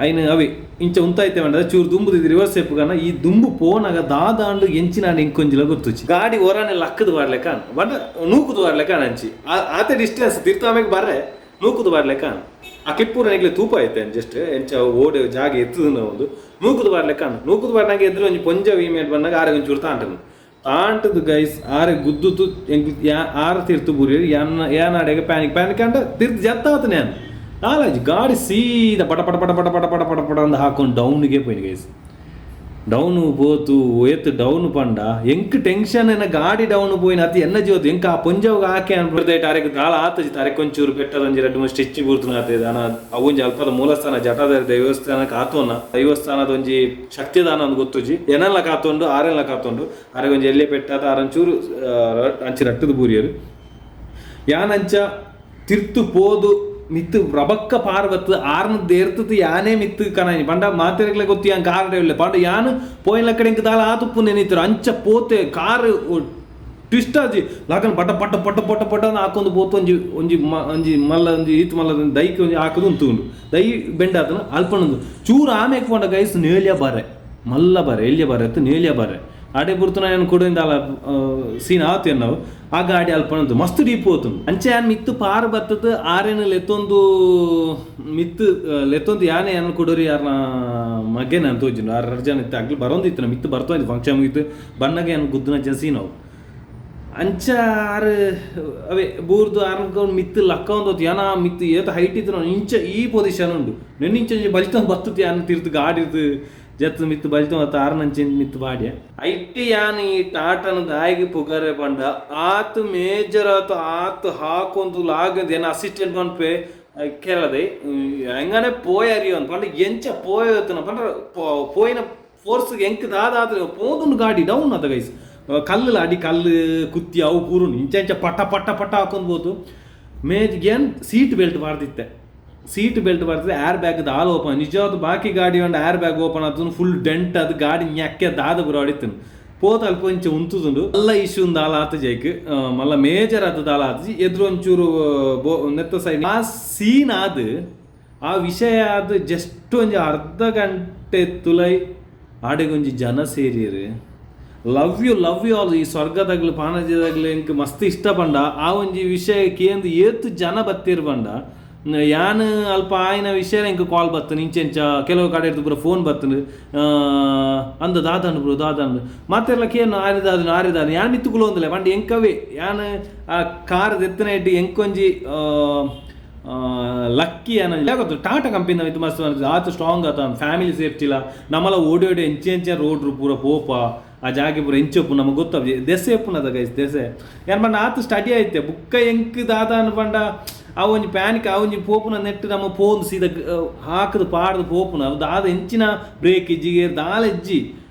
ಐನ್ ಅವಿ ಇಂಚ ಉಂತಾಯ್ತೆ ಮಂಡ ಚೂರು ದುಂಬು ರಿವರ್ಸ್ ಎಪ್ಪುಗನ. ಈ ದುಂಬು ಪೋನಾಗ ದಾದಾಂಡು ಎಂಚಿನ ಇಂಕೊಂಜಿಲ ಗೊತ್ತುಚ್ಚಿ. ಗಾಡಿ ಹೊರನೆ ಲಕ್ಕದ ಬಾರ್ಲೆಕ ಬಟ್ ನೂಕುದು ಬಾರ್ಲೆಕ ಅಂಚಿ ಆತೆ ಡಿಸ್ಟೆನ್ಸ್ ತಿರ್ತಾಮೆಗ್ ಬರ್ರೆ ನೂಕುದು ಬಾರ್ಲೆಕ. ಆ ಕ್ಲಿಪ್ ಪೂರ ಎಂಕ್ಲೆ ತೂಪ ಐತೆ. ಜಸ್ಟ್ ಎಂಚ ಓಡೆ ಜಾಗ ಎತ್ತದ ಒಂದು ನೂಕುದು ಬಾರ್ಲೆಕ. ನೂಕುದು ಬಾರ್ನಾಗ ಎದುರು ಒಂಜಿ ಪೊಂಜ ವಿಮೇಟ್ ಬಂದಾಗ ಆರೆ ಒಂಚೂರು ತಾಂಟನು. ತಾಂಟದ ಗೈಸ್ ಆರೆ ಗುದ್ದುತು ಎಂಕ್ ಆರ ತೀರ್ತು ಬುರಿ ಯಾನ್ ಯಾನ್ ಪ್ಯಾನಿಕ್ ಪ್ಯಾನಿಕ್ ಅಂಡ ತೀರ್ತು ಜತ್ತಾತ ನಾನು ನಾಲಾಜಿ ಗಾಡಿ ಸೀದಾ ಪಟ ಪಟ ಪಟ ಪಟ ಪಟ ಪಟ ಪಟ ಪಟ ಅಂದ್ ಹಾಕೊಂಡು ಡೌನ್ಗೆ ಪೋಯಿನ ಗೈಸ್. ಡೌನು ಪೋತು ಏತ್ ಡೌನ್ ಪಂಡ ಎಂಕ್ ಟೆನ್ಷನ್ ಎನ್ನ ಗಾಡಿ ಡೌನ್ ಪೋಯಿನ ಅತಿ ಎನ್ನ ಜೀವತ್ತು ಎಂಕ್ ಆ ಪೊಂಜವ್ಗೆ ಆಕೆ ಅನ್ಬಿಡ್ದೈಟ್ ಅರೆಗ್ ದಾಳ ಆತಜಿ ಅರೆ ಕೊಂಚೂರು ಪೆಟ್ಟದೊಂಜಿ ರಡ್ಡ್ ಮೂರು ಸ್ಟಿಚ್ ಬೂರ್ತುನ ಆತೆ ದಾನ ಅವೊಂಜಿ ಅಲ್ಪದ ಮೂಲಸ್ಥಾನ ಜಟಾಧರ ದೇವಸ್ಥಾನ ಕಾತೋನ ದೈವಸ್ಥಾನದ ಒಂಜಿ ಶಕ್ತಿದಾನ ಅಂದ್ ಗೊತ್ತುಜಿ ಎನಲ್ಲ ಕಾತೊಂಡು ಆರೆಲ್ಲ ಕಾತೊಂಡು ಅರೆಗೊಂಜಿ ಎಲ್ಲೆ ಪೆಟ್ಟಾತ ಆರಂಚೂರು ಅಂಚಿ ರಟ್ಟದ ಬೂರಿಯರು ಯಾನಂಚ ತಿರ್ತು ಪೋದು ಮಿತ್ತು ರಬಕ್ಕ ಪಾರ್ವತ್ ಆರ್ನ ದೇರ್ತದ ಯಾನೇ ಮಿತ್ತು ಕನಾಯಿ ಪಂಡ ಮಾತೆರೆಗ್ಲೆ ಗೊತ್ತಿ ಯಾನ್ ಕಾರ್ ಡ್ರೈವ್ ಪಂಡ ಯಾನ್ ಪೋಯಿನ ಕಡೆ ಇಂಕ ದಾಲ ಆತುಪ್ಪು ನೆನಿತರು ಅಂಚ ಪೋತೆ ಕಾರ್ ಟ್ವಿಸ್ಟ್ ಆಜಿ ಲಾಕನ್ ಪಟ ಪಟ ಪಟ ಪಟ ಪಟ ಹಾಕೊಂದು ಪೋತು ಒಂಜಿ ಒಂಜಿ ಒಂಜಿ ಮಲ್ಲ ಒಂಜಿ ಈತ್ ಮಲ್ಲ ದೈಕ್ ಒಂಜಿ ಹಾಕುದು ಉಂಟು ದೈ ಬೆಂಡ ಆತನ ಅಲ್ಪನೊಂದು ಚೂರು ಆಮೇಕ್ ಪಂಡ ಗೈಸ್ ನೇಲಿಯ ಬಾರೆ ಮಲ್ಲ ಬಾರೆ ಎಲ್ಲಿಯ ಬಾರೆ ಅತ್ತು ನೇಲಿಯ ಬಾರೆ ಆಡೆ ಬುರ್ತುನ ಏನು ಕೊಡಿಂದ ಅಲ್ಲ ಸೀನ್ ಆತು ನಾವು ಆ ಗಾಡಿ ಅಲ್ಪನಂತು ಮಸ್ತ್ ಡೀಪ್ ಹೋತು ಅಂಚೆ ಯಾನ್ ಮಿತ್ತು ಪಾರ್ ಬತ್ತದ ಆರೇನು ಲೆತ್ತೊಂದು ಮಿತ್ತು ಲೆತ್ತೊಂದು ಯಾನೆ ಯಾನ್ ಕೊಡೋರಿ ಯಾರನ್ನ ಮಗೆ ನಾನು ತೋಜಿನ ಆರು ಅರ್ಜನ ಇತ್ತು ಆಗ್ಲಿ ಬರೋಂದಿತ್ತು ನಮ್ಮ ಮಿತ್ತು ಬರ್ತೋ ಫಂಕ್ಷನ್ ಮುಗಿತು ಬಣ್ಣಗೆ ಯಾನ್ ಗುದ್ದುನ ಸೀನ್ ಅವು ಅಂಚ ಆರು ಅವೇ ಬೂರ್ದು ಆರ್ಕೊಂಡು ಮಿತ್ತು ಲಕ್ಕ ಒಂದು ಯಾನ ಮಿತ್ತು ಏತ ಹೈಟ್ ಇತ್ತು ಇಂಚ ಈ ಪೊಸಿಷನ್ ಉಂಡು ನೆನ್ನಿಂಚ ಬಲಿತ ಬತ್ತುತ್ತೆ ಯಾನ್ ತೀರ್ತು ಗಾಡಿ ಇರ್ತು ಜತ್ ಮಿತ್ತು ಬಲಿತ ಮತ್ತು ಆರ್ನಂಚೆ ಮಿತ್ತು ಬಾಡಿಯ ಐಟಿ ಯಾನ್ ಈ ಟಾಟನ ದಾಯಿಗೆ ಪುಗರೆ ಪಂಡ ಆತು ಮೇಜರ್ ಆತು ಆತು ಹಾಕೊಂದು ಲಾಗದ ಏನ ಅಸಿಸ್ಟೆಂಟ್ ಪನ್ಪೆ ಕೇರಳದ ಹೆಂಗಾನೆ ಪೋಯ ಅರಿಯೋನ್ ಪಂಡ ಎಂಚ ಪೋಯ ಪಂಡ ಪೋಯಿನ ಫೋರ್ಸ್ ಎಂಕ್ ದಾದ ಪೋದುಂಡು ಗಾಡಿ ಡೌನ್ ಅದ ಗೈಸ್ ಕಲ್ಲು ಅಡಿ ಕಲ್ಲು ಕುತ್ತಿ ಅವು ಪೂರುಂಡು ಇಂಚ ಇಂಚ ಪಟ ಪಟ ಪಟ ಹಾಕೊಂಡು ಹೋತು ಮೇಜ್ ಏನ್ ಸೀಟ್ ಬೆಲ್ಟ್ ಬಾರ್ದಿತ್ತೆ ಸೀಟ್ ಬೆಲ್ಟ್ ಬರ್ತದೆ ಏರ್ ಬ್ಯಾಗ್ ದಾಲ್ ಓಪನ್ ನಿಜವಾದ ಬಾಕಿ ಗಾಡಿ ಒಂದು air bag open ಆತು ಫುಲ್ ಡೆಂಟ್ ಅದು ಗಾಡಿ ñಕ್ಕೆ ದಾದ ಬರೋ ಹೊಡಿತು ಪೋತ ಅಲ್ಪ ಒಂಚ ಉಂತುದುಂಡು ಮಲ್ಲ ಇಶ್ಯೂ ದಾಲ ಆತ ಜೈಕ್ ಮಲ್ಲ ಮೇಜರ್ ಆತ ದಾಲ ಆತ ಎದುರು ಒಂಚೂರು ನೆತ್ತ ಸೈಡ್ ಆ ಸೀನ್ ಆದ ಆ ವಿಷಯ ಆದ ಜಸ್ಟ್ ಒಂಜಿ ಅರ್ಧ ಗಂಟೆ ತುಲೈ ಆಡೆಗೊಂಜಿ ಜನ ಸೇರಿಯರು ಲವ್ you all ಈ ಸ್ವರ್ಗದಾಗ್ಲು ಪಾನಜದಾಗ್ಲು ಎಂಕ್ ಮಸ್ತ್ ಇಷ್ಟ ಪಂಡ ಆ ಒಂಜಿ ವಿಷಯ ಕೇಂದ್ರ ಏತು ಜನ ಬತ್ತೀರ್ ಪಂಡ ಯಾನ್ ಅಲ್ಪ ಆಯ್ನ ವಿಷಯ ಎಂಕ್ ಕಾಲ್ ಬತ್ತನು ಇಂಚೆಂಚ ಕೆಲವು ಕಡೆ ಇರ್ದು ಪೂರ ಫೋನ್ ಬತ್ತನು ಅಂದ ದಾದಂಡು ಬ್ರೋ ದಾದಂಡು ಮಾತೆಲ್ಲ ಕೇನು ಆರಿದಾದನು ಆರಿದಾದನು ಯಾನ್ ಮಿತ್ತುಕುಲು ಒಂದಿಲ್ಲ ಪಂಡ ಎಂಕವೇ ಯಾನ್ ಆ ಕಾರ್ ಎತ್ತನ ಇಟ್ಟು ಎಂಕೊಂಜಿ ಲಕ್ಕಿ ಅನ್ನೋ ಗೊತ್ತು ಟಾಟಾ ಕಂಪನಿ ಇದು ಮಸ್ತ್ ಆತ ಸ್ಟ್ರಾಂಗ್ ಆತ ಫ್ಯಾಮಿಲಿ ಸೇಫ್ಟಿಲ ನಮ್ಮಲ್ಲ ಓಡಿ ಓಡಿ ಎಂಚೆ ಎಂಚೆ ರೋಡ್ ಪೂರ ಪೋಪ ಆ ಜಾಗೆ ಪೂರ ಎಂಚೊಪ್ಪು ನಮಗೆ ಗೊತ್ತ ದೆಸೆ ಎಪ್ಪುನದ ಗೈಸ್ ದೆಸೆ ಯಾನ್ ಪಂಡ ಆತ ಸ್ಟಡಿ ಐತೆ ಬುಕ್ಕ ಎಂಕ್ ದಾದ ಅನ್ಪಂಡ ಆ ಒಂಜಿ ಪ್ಯಾನಿಕ್ ಆ ಒಂಜಿ ಪೋಪುನ ನೆಟ್ಟು ನಮ್ಮ ಪೋನ್ ಸೀದ ಹಾಕದು ಪಾಡ್ದು ಪೋಪುನ ಅವು ದಾದ ಎಂಚಿನ ಬ್ರೇಕ್ ಇಜ್ಜಿ ದಾಲ ಇಜ್ಜಿ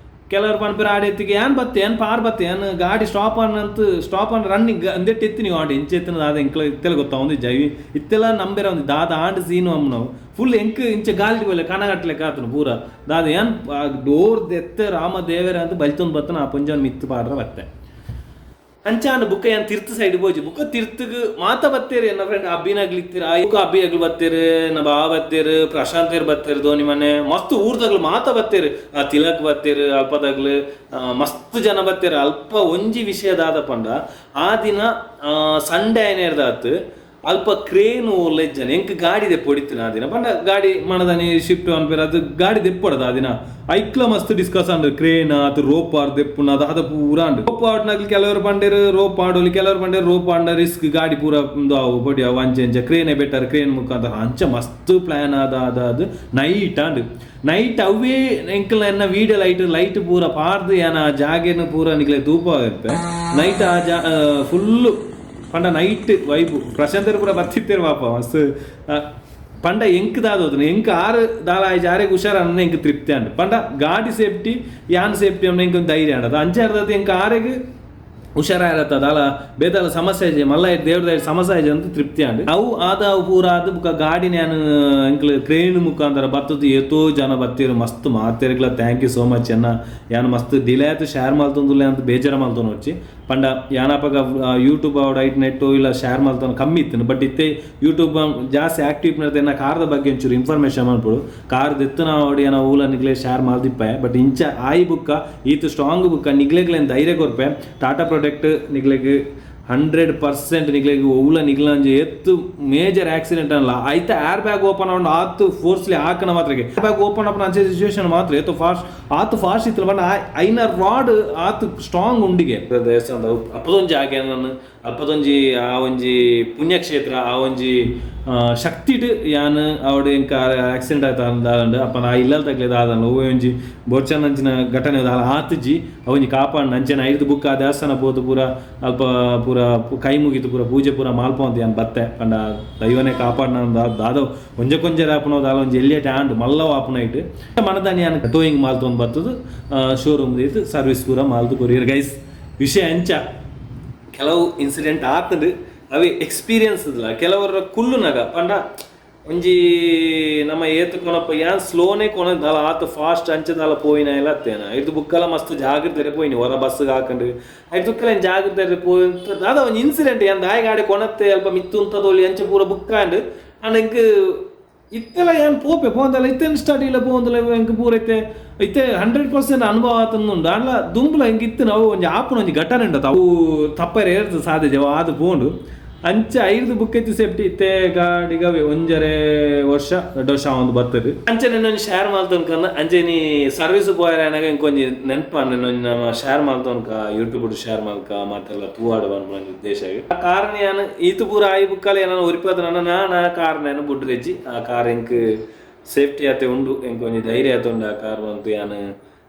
ಕೆಲವರು ಪನ್ಪೆರ್ ಆಡೆತ್ತಿಗೆ ಏನ್ ಬತ್ತೆ ಏನ್ ಪಾರ್ ಬತ್ತೆ ಏನ್ ಗಾಡಿ ಸ್ಟಾಪ್ ಆನ್ ಅಂತ stop on running ಅಂದೆಟ್ ಎತ್ತಿ ನೀವು ಆಂಡ್ ಎಂಚ ಎತ್ತಿನ ದಾದ ಎಂಕ್ಲ ಇತ್ತೆಲ್ಲ ಗೊತ್ತಾವಂದು ಜೈವಿ ಇತ್ತೆಲ್ಲ ನಂಬೆರ ಒಂದು ದಾದ ಆಂಡ್ ಸೀನು ಅಮ್ಮ ನಾವು ಫುಲ್ ಎಂಕ್ ಇಂಚ ಗಾಲಿ ಬೋಲೆ ಕನಗಟ್ಲೆ ಕಾತನು ಪೂರ ದಾದ ಏನ್ ಡೋರ್ ದೆತ್ತೆ ರಾಮ ದೇವರ ಅಂತ ಬಲಿತೊಂದು ಬತ್ತನ ಆ ಪೊಂಜನ್ ಮಿತ್ತು ಪಾಡ್ರ ಬತ್ತೆ ಅಂಚಾನ ಬುಕ್ಕ ಏನ್ ತಿರ್ತು ಸೈಡ್ ಬೋಜಿ ಬುಕ್ಕ ತಿರ್ತುಗ್ ಮಾತ ಬತ್ತೇರಿ ಎನ್ನ ಫ್ರೆಂಡ್ ಅಬ್ಬಿನಾಗ್ಲಿ ಇತ್ತೀರ ಬುಕ್ಕ ಅಬ್ಬಿ ಆಗ್ಲಿ ಬತ್ತೇರು ನ ಬಾ ಬತ್ತೇರು ಪ್ರಶಾಂತೇರ್ ಬತ್ತೇರು ಧೋನಿ ಮನೆ ಮಸ್ತ್ ಊರ್ದಾಗ್ಲು ಮಾತ ಬತ್ತೇರು ಆ ತಿಲಕ್ ಬತ್ತೇರು ಅಲ್ಪದಾಗ್ಲು ಮಸ್ತ್ ಜನ ಬತ್ತೇರು ಅಲ್ಪ ಒಂಜಿ ವಿಷಯದಾದ ಪಂಡ ಆ ದಿನ ಸಂಡೆ ಐನೇರ್ದಾತು ಅಲ್ಪ ಕ್ರೇನ್ ಜನ ಎಂಕ್ ಗಾಡಿ ದೆಪ್ಪೊಡಿತ್ತಿನ ಆ ದಿನ ಪಂಡ ಗಾಡಿ ಮಣದನಿ ಶಿಫ್ಟ್ ಅನ್ಪೇರ ಅದು ಗಾಡಿ ದೆಪ್ಪೊಡದ ಆ ದಿನ ಐಕ್ಲ ಮಸ್ತ್ ಡಿಸ್ಕಸ್ ಅಂಡ್ ಕ್ರೇನ್ ಅದು ರೋಪ್ ಆರ್ ದೆಪ್ಪುನ ಅದು ಅದ ಪೂರ ಅಂಡ್ ರೋಪ್ ಆಡ್ನಾಗ್ಲಿ ಕೆಲವರು ಪಂಡೇರು ರೋಪ್ ಆಡೋಲಿ ಕೆಲವರು ಪಂಡೇರು ರೋಪ್ ಆಂಡ ರಿಸ್ಕ್ ಗಾಡಿ ಪೂರ ಒಂದು ಅವು ಬಡಿ ಅವು ಅಂಚೆ ಅಂಚೆ ಕ್ರೇನೇ ಬೆಟರ್ ಕ್ರೇನ್ ಮುಖಾಂತರ ಅಂಚ ಮಸ್ತ್ ಪ್ಲಾನ್ ಆದ ಅದ ಅದು night and night ಅವೇ ಎಂಕಲ್ ಎನ್ನ video light light ಪೂರ ಪಾರ್ದು ಏನ ಆ ಜಾಗೆನ ಪೂರ ನಿಗ್ಲೆ ಧೂಪ ಇರ್ತೆ ನೈಟ್ ಆ ಜಾ ಫುಲ್ಲು ಪಂಡ ನೈಟ್ ವೈಬು ಪ್ರಶಾಂತರು ಪೂರ ಬರ್ತಿತ್ತೇರು ಪಾಪ ಮಸ್ತ್ ಪಂಡ ಎಂಕ್ ದಾದೋದನ ಎಂಕ್ ಆರು ದಾಲ ಆಯ್ಜ ಆರೆಗ್ ಹುಷಾರ್ ಅನ್ನ ಎಂಕ್ ತೃಪ್ತಿ ಅಂಡ್ ಪಂಡ ಗಾಡಿ ಸೇಫ್ಟಿ ಯಾನ್ ಸೇಫ್ಟಿ ಅನ್ನ ಎಂಕ್ ಧೈರ್ಯ ಅಂಡದ ಅಂಚೆ ಅರ್ಧದ ಎಂಕ್ ಆರೆಗ್ ಹುಷಾರಾಗಿರತ್ತ ದಾಲ ಬೇದಾಲ ಸಮಸ್ಯೆ ಆಯ್ಜೆ ಮಲ್ಲ ದೇವ್ರದ ಸಮಸ್ಯೆ ಆಯ್ಜೆ ಅಂತ ತೃಪ್ತಿ ಅಂಡ್ ಅವು ಆದ ಅವು ಪೂರ ಆದ ಬುಕ್ಕ ಗಾಡಿ ನಾನು ಎಂಕ್ಲು ಕ್ರೇನ್ ಮುಖಾಂತರ ಬತ್ತದ ಏತೋ ಜನ ಬತ್ತೀರು ಮಸ್ತ್ ಮಾತೇರ್ಗ್ಲ thank you so much ಅನ್ನ ಯಾನ್ ಮಸ್ತ್ ಡಿಲೇ ಆಯ್ತು ಶೇರ್ ಮಲ್ತೊಂದುಲ್ಲ ಅಂತ ಬೇಜಾರ ಮಲ್ತೊಂದು వచ్చి ಪಂಡ ಯಾನಪಗ ಯೂಟ್ಯೂಬ್ ಅವಡ ಐಟ್ ನೆಟ್ಟು ಇಲ್ಲ ಶೇರ್ ಮಲ್ತೊಂದು ಕಮ್ಮಿ ಇತ್ತು ಬಟ್ ಇತ್ತೆ ಯೂಟ್ಯೂಬ್ ಜಾಸ್ತಿ ಆಕ್ಟಿವ್ ಇರ್ತದೆ ಕಾರ್ದ ಬಗ್ಗೆ ಒಂಚೂರು ಇನ್ಫಾರ್ಮೇಶನ್ ಮಲ್ಪಡು ಕಾರ್ ದೆತ್ತನ ಅವಡಿ ಏನೋ ಊಲ ನಿಗ್ಲೆ ಶೇರ್ ಮಲ್ದಿಪ್ಪ ಬಟ್ ಇಂಚ ಆಯಿ ಬುಕ್ಕ ಈತ ಸ್ಟ್ರಾಂಗ್ ಬುಕ್ಕ ನಿಗ್ಲೆಗ್ಲೇನ್ ಧೈರ್ಯ ಕೊರ್ಪೆ ಟಾಟಾ ಪ್ರಾಡಕ್ಟ್ ನಿಗ್ಲೆಗ್ 100% ನಿಗ್ಲೆಗ್ ಓಲ ನಿಗ್ಲಂಜೆ ಎತ್ತು ಮೇಜರ್ ಆಕ್ಸಿಡೆಂಟ್ ಅಲ್ಲ ಐತ air bag open ಆವೊಂಡು ಆತು ಫೋರ್ಸ್ಲಿ ಹಾಕನ ಮಾತ್ರಕ್ಕೆ air bag open ಆಪನ ಅಂಚೆ ಸಿಚುವೇಶನ್ ಮಾತ್ರ ಏತು ಫಾಸ್ಟ್ ಆತು ಫಾಸ್ಟ್ ಇತ್ತು ಪಂಡ ಐನ ರಾಡ್ ಆತು ಸ್ಟ್ರಾಂಗ್ ಉಂಡಿಗೆ. ದೇವಸ್ಥಾನದ ಅಲ್ಪದೊಂಜಿ ಆಗೆ ಅಲ್ಪದೊಂಜಿ ಆ ಒಂಜಿ ಪುಣ್ಯಕ್ಷೇತ್ರ, ಆ ಒಂಜಿ ಶಕ್ತಿಡ್ ಯಾನ್ ಅವಡು ಎಂಕ ಆಕ್ಸಿಡೆಂಟ್ ಆಯ್ತು ದಾದಂಡು. ಅಪ್ಪ ನಾ ಇಲ್ಲಲ್ ತಗ್ಲೆ ದಾದಂಡು ಒವ್ವೆ ಒಂಜಿ ಬೋರ್ಚನಂಚಿನ ಘಟನೆ ದಾಲ ಆತುಜಿ. ಅವೊಂಜಿ ಕಾಪಾಡ್ ಅಂಚನೆ ಐದು ಬುಕ್ ಆ ದೇವಸ್ಥಾನ ಪೋದು ಪೂರ ಅಲ್ಪ ಪೂರ ಕೈ ಮುಗಿತು ಪೂರ ಪೂಜೆ ಪೂರ ಮಾಲ್ಪೊಂದು ಯಾನ್ ಬತ್ತೆ. ಪಂಡ ದೈವನೇ ಕಾಪಾಡ್ನ ದಾದ ಒಂಜೆ ಕೊಂಜೆ ಆಪುನ ದಾಲ ಒಂಜಿ ಎಲ್ಲಿಯಟ ಆಂಡ್ ಮಲ್ಲವ ಆಪುನ ಇಟ್ಟು ಮನದಾನಿ ಯಾನ್ ಟೋಯಿಂಗ್ ಮಾಲ್ತೊಂದು ಬತ್ತದು ಶೋರೂಮ್ ದೀತು ಸರ್ವಿಸ್ ಪೂರ ಮಾಲ್ತು ಕೊರಿಯರ್ ಗೈಸ್. ವಿಷಯ ಅಂಚ ಕೆಲವು ಇನ್ಸಿಡೆಂಟ್ ಆತಂಡು ಅವೆ ಎಕ್ಸ್ಪೀರಿಯನ್ಸ್ ಇದಿಲ್ಲ ಕೆಲವರ ಕುಲ್ಲುನಗ. ಪಂಡ ಒಂಜಿ ನಮ್ಮ ಏತ್ ಕೊನಪ್ಪ ಯಾನ್ ಸ್ಲೋನೇ ಕೊನ ದಾಲ ಆತ ಫಾಸ್ಟ್ ಅಂಚ ದಾಲ ಪೋಯಿನ ಎಲ್ಲ ಅತ್ತೇನ. ಐದು ಬುಕ್ಕಲ ಮಸ್ತ್ ಜಾಗ್ರತೆ ಪೋಯಿನಿ ಹೊರ ಬಸ್ಗೆ ಹಾಕೊಂಡು ಐದು ಬುಕ್ಕಲ ಜಾಗ್ರತೆ ಪೋಯಿ ದಾದ ಒಂಜಿ ಇನ್ಸಿಡೆಂಟ್ ಯಾನ್ ದಾಯ ಗಾಡಿ ಕೊನತ್ತೆ ಅಲ್ಪ ಮಿತ್ತು ಉಂತದೊಲಿ ಅಂಚ ಪೂರ ಬುಕ್ ಆಂಡ್ ಅಂಡ್ ಎಂಕ್ ಇತ್ತೆಲ್ಲ ಏನ್ ಪೋಪೆ ಪೋಂದಲ್ಲ ಇತ್ತೇನು ಸ್ಟಡಿಲ ಪೋಂದಲ್ಲ ಎಂಕ್ ಪೂರ ಇತ್ತೆ ಇತ್ತೆ 100% ಅನುಭವ ಆತಂದುಂಡು. ಅಂಡ್ಲ ದುಂಬುಲ ಎಂಕ್ ಇತ್ತು ನಾವು ಒಂಜಿ ಆಪುನ ಒಂಜಿ ಘಟನೆ ಉಂಡು ಅವು ತಪ್ಪರೆ ಏರ್ದು ಸಾಧ್ಯ ಅದು ಪೋಂಡು ಅಂಚ ಐದು ಬುಕ್ ಇತ್ತು ಸೇಫ್ಟಿ ಇತ್ತೆ ಗಾಡಿಗವೆ ಒಂಜರೆ ವರ್ಷ 2 ವರ್ಷ ಒಂದು ಬರ್ತದೆ. ಅಂಚೆ ಒಂಜಿ ಶೇರ್ ಮಾಲ್ತೊನ್ಕಂದ ಅಂಚೆ ನೀ ಸರ್ವಿಸ್ ಪೋಯರ ಇಂಕೊಂಜಿ ನೆನಪು ನಮ್ಮ ಶೇರ್ ಮಾಲ್ತೊನ್ಕ ಯೂಟ್ಯೂಬ್ ಶೇರ್ ಮಾಲ್ಕ ಮಾತೆಲ್ಲ ತೂವಾಡು ಪನ್ಪುನ ಒಂಜಿ ಉದ್ದೇಶ. ಆ ಕಾರಣ ಯಾನ್ ಈತು ಪೂರ ಆಯಿ ಬುಕ್ಕಲ ಏನ ಒರಿಪದ ನನ್ನ ಕಾರ್ ನಾನು ಬುಡ್ರೆಜ್ಜಿ ಆ ಕಾರ್ ಎಂಕ್ ಸೇಫ್ಟಿ ಆತೆ ಉಂಡು ಎಂಕ್ ಒಂಜಿ ಧೈರ್ಯ ಆತೆ ಉಂಡು. ಆ ಕಾರ್ ಬಂತು ಯಾನ್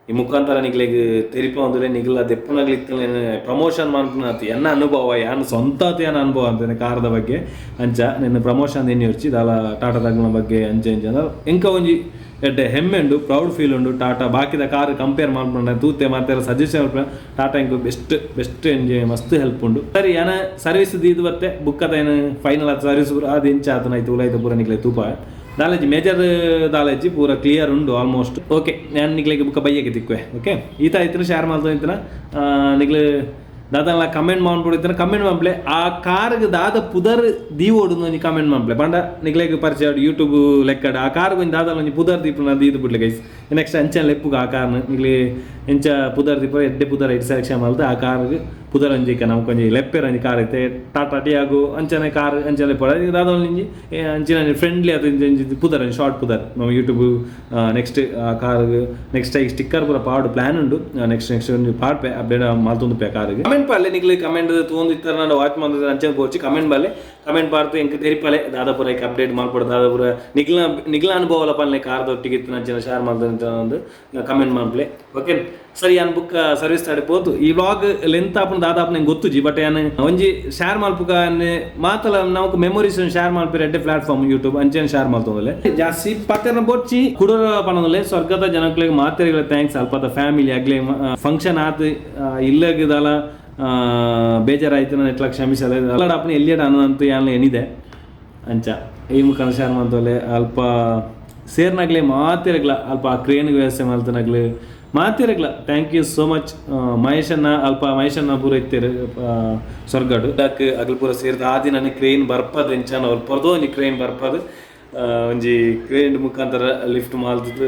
ಈ ಮುಖಾಂತರ ನಿಗ್ಲೆಗ್ ತೆರಿಪ ಅಂದ್ರೆ ನಿಗ್ಲ ದೆಪ್ಪುನಗ್ಲಿತ್ತಲ ಪ್ರಮೋಷನ್ ಮನ್ಪುನಾತಿ ಎನ್ನ ಅನುಭವ ಯಾನ್ ಸ್ವಂತ ಯಾನ್ ಅನುಭವ ಅಂತಾನೆ ಕಾರದ ಬಗ್ಗೆ. ಅಂಚ ನಿನ್ನ ಪ್ರಮೋಷನ್ ಎಣ್ಣೆ ಹೊಚ್ಚಿ ದಾಲ ಟಾಟಾ ತಗ್ನ ಬಗ್ಗೆ ಅಂಚೆ ಅಂಚ ಅಂದ್ರೆ ಎಂಕ ಒಂಜಿ ಎಡ್ಡೆ ಹೆಮ್ಮೆ ಉಂಡು ಪ್ರೌಡ್ ಫೀಲ್ ಉಂಡು. ಟಾಟಾ ಬಾಕಿದ ಕಾರ್ ಕಂಪೇರ್ ಮಾಡ್ಕೊಂಡೆ ತೂತೆ ಮಾತೆಲ್ಲ ಸಜೆಷನ್ ಟಾಟಾ ಎಂಕ್ ಬೆಸ್ಟ್ ಬೆಸ್ಟ್ ಎಂಜೆ ಮಸ್ತ್ ಹೆಲ್ಪ್ ಉಂಡು. ಸರಿ ಯಾನ ಸರ್ವಿಸ್ ದೀದು ಬತ್ತೆ ಬುಕ್ ಅದ ಏನು ಫೈನಲ್ ಆದ ಸರ್ವಿಸ್ ಪೂರ ಅದು ಇಂಚ ಆತನ ಆಯ್ತು ಉಲಾಯ್ತು ಪೂರ ನಿಗ್ಲೆ ತೂಪ ದಾಲೇಜಿ ಮೇಜರ್ ದಾಲೇಜಿ ಪೂರ ಕ್ಲಿಯರ್ ಉಂಡು ಆಲ್ಮೋಸ್ಟ್. ಓಕೆ ನಾನು ನಿಗ್ಲೆಗೆ ಬುಕ್ಕ ಬೈಯಕ್ಕೆ ತಿಕ್ವೆ. ಓಕೆ ಈತ ಇತ್ತನ ಶೇರ್ ಮಾಡ್ತಾ ಇತ್ತನ ನಿಗ್ಲು ದಾದಲ್ಲ ಕಮೆಂಟ್ ಮಾಡ್ಬಿಡಿದ್ರೆ ಕಮೆಂಟ್ ಮಾಡ್ಪ್ಲೆ ಆ ಕಾರ್ಗೆ ದಾದ ಪುದರ್ ದೀವೋಡು ಒಂಜಿ ಕಮೆಂಟ್ ಮಾಡ್ಪ್ಲೆ ಪಂಡ ನಿಗ್ಲೆಗ್ ಪರಿಚಯ ಯೂಟ್ಯೂಬ್ ಲೆಕ್ಕಡ ಆ ಕಾರ್ಗೆ ಒಂಜಿ ದಾದಲ್ಲ ಒಂಜಿ ಪುದರ್ ದೀಪುನ ದೀದು ಬಿಡ್ಲೆ ಗೈಸ್. ನೆಕ್ಸ್ಟ್ ಅಂಚೆ ಲೆಪ್ಪುಗ ಆ ಕಾರ್ನ ನಿಗ್ಲಿ ಎಂಚ ಪುದರ್ ದೀಪ ಎಡ್ಡೆ ಪುದರ್ ಐಟ್ ಸೆಲೆಕ್ಷನ್ ಮಾಡ್ದು ಆ ಕಾರ್ಗೆ ಪುದರ್ ಒಂಜಿ ನಮ್ಗೆ ಒಂಜಿ ಲೆಪ್ಪೆರ್ ಒಂಜಿ ಕಾರ್ ಐತೆ ಟಾಟಾ ಟಿಯಾಗೋ ಅಂಚನೆ ಕಾರ್ ಅಂಚನೆ ಲೆಪ್ಪಡ ದಾದ ಒಂಜಿ ಅಂಚಿನ ಫ್ರೆಂಡ್ಲಿ ಅದು ಒಂಜಿ ಪುದರ್ ಒಂಜಿ ಶಾರ್ಟ್ ಪುದರ್ ನಮ್ಮ ಯೂಟ್ಯೂಬ್ ನೆಕ್ಸ್ಟ್ ಆ ಕಾರ್ಗೆ ನೆಕ್ಸ್ಟ್ ಐಕ್ ಸ್ಟಿಕ್ಕರ್ ಪೂರ ಪಾಡು ಪ್ಲಾನ್ ಉಂಡು. ನೆಕ್ಸ್ಟ್ ನೆಕ್ಸ್ಟ್ ಒಂಜಿ ಪಾಡ್ಪೆ update ಮಾಲ್ತೊಂದು pay ಕಾರ್ಗೆ comment ಪಾಲೆ Nigli comment ತೂಂದು ಇತ್ತರ ನಾನು ವಾಚ್ ಮಾಡ್ತಿದ್ದೆ ಅಂಚನೆ ಪೋರ್ಚಿ ಕಮೆಂಟ್ ಬಾಲೆ ಕಮೆಂಟ್ ಪಾಡ್ತು ಎಂಕ್ ತೆರಿಪಾಲೆ ದಾದಾಪುರ ಐಕ್ ಅಪ್ಡೇಟ್ ಮಾಲ್ಪಡು ದಾದಾಪುರ ನಿಗ್ಲ ನಿಗ್ಲ ಅನುಭವ ಪಲ್ಲೆ ಕಾರ್ದೊಟ್ಟಿಗೆ ಇತ್ತು ಅಂಚನೆ ಶೇರ್ ಮಾಡ್ತು ಒಂದು ಕಮೆಂಟ್ ಮಾಡ್ಪ್ಲೆ. ಓಕೆ ಸರಿ ಯಾನ್ ಬುಕ್ ಸರ್ವಿಸ್ ತಾಡೆ ಪೋತು ಈ ವ್ಲಾಗ್ ಲೆಂತ್ ಆಪುನ ದಾದಾಪು ನಂಗೆ ಗೊತ್ತುಜಿ ಬಟ್ ಯಾನ್ ಒಂಜಿ ಶೇರ್ ಮಲ್ಪುಗ ಮಾತಲ ನಮಕ್ ಮೆಮೊರೀಸ್ ಶೇರ್ ಮಲ್ಪಿರ ಎಡ್ಡೆ ಪ್ಲಾಟ್ಫಾರ್ಮ್ ಯೂಟ್ಯೂಬ್ ಅಂಚನೆ ಶೇರ್ ಮಲ್ತೊಂದುಲ್ಲೆ ಜಾಸ್ತಿ ಪತ್ತೆರ್ನ ಬೊರ್ಚಿ ಕುಡೋರ ಪನೊಂದುಲ್ಲೆ ಸ್ವರ್ಗದ ಜನಕ್ಲೆಗ್ ಮಾತೆರೆಗ್ಲ thanks ಅಲ್ಪದ ಫ್ಯಾಮಿಲಿ ಅಗ್ಲೆ ಫಂಕ್ಷನ್ ಆತ್ ಇಲ್ಲಗದಾಲ ಬೇಜಾರಾಯ್ತು ನಾನು ಎಟ್ಲ ಕ್ಷಮಿಸಲ್ಲ ಅಲ್ಲಡ ಅಪ್ಪನ ಎಲ್ಲಿಯಡ ಅನ್ನೋದಂತೂ ಯಾನ್ ಏನಿದೆ ಅಂಚ ಈ ಮುಖಾಂತರ ಶೇರ್ ಮಾಡ್ತೋಲೆ ಅಲ್ಪ ಸೇರ್ನಾಗ್ಲೆ ಮಾತಿರಗ್ಲ ಅಲ್ಪ ಆ ಕ್ರೇನ್ಗೆ ವ್ಯವಸ್ಥೆ ಮಲ್ತನಾಗ್ಲೆ ಮಾತಿರಗ್ಲ thank you so much. ಮಹೇಶನ್ನ ಅಲ್ಪ ಮಹೇಶನ್ನ ಪೂರ ಇತ್ತೇರು ಸ್ವರ್ಗಡು ಡಾಕ್ ಅಗಲ್ ಪೂರ ಸೇರ್ದು ಆ ದಿನ ಕ್ರೇನ್ ಬರ್ಪದ ಎಂಚಾನ ಅಲ್ಪ ಒಂಜಿ ಕ್ರೇನ್ ಬರ್ಪದ ಒಂಜಿ ಕ್ರೇನ್ ಮುಖಾಂತರ ಲಿಫ್ಟ್ ಮಾಲ್ತದ್ದು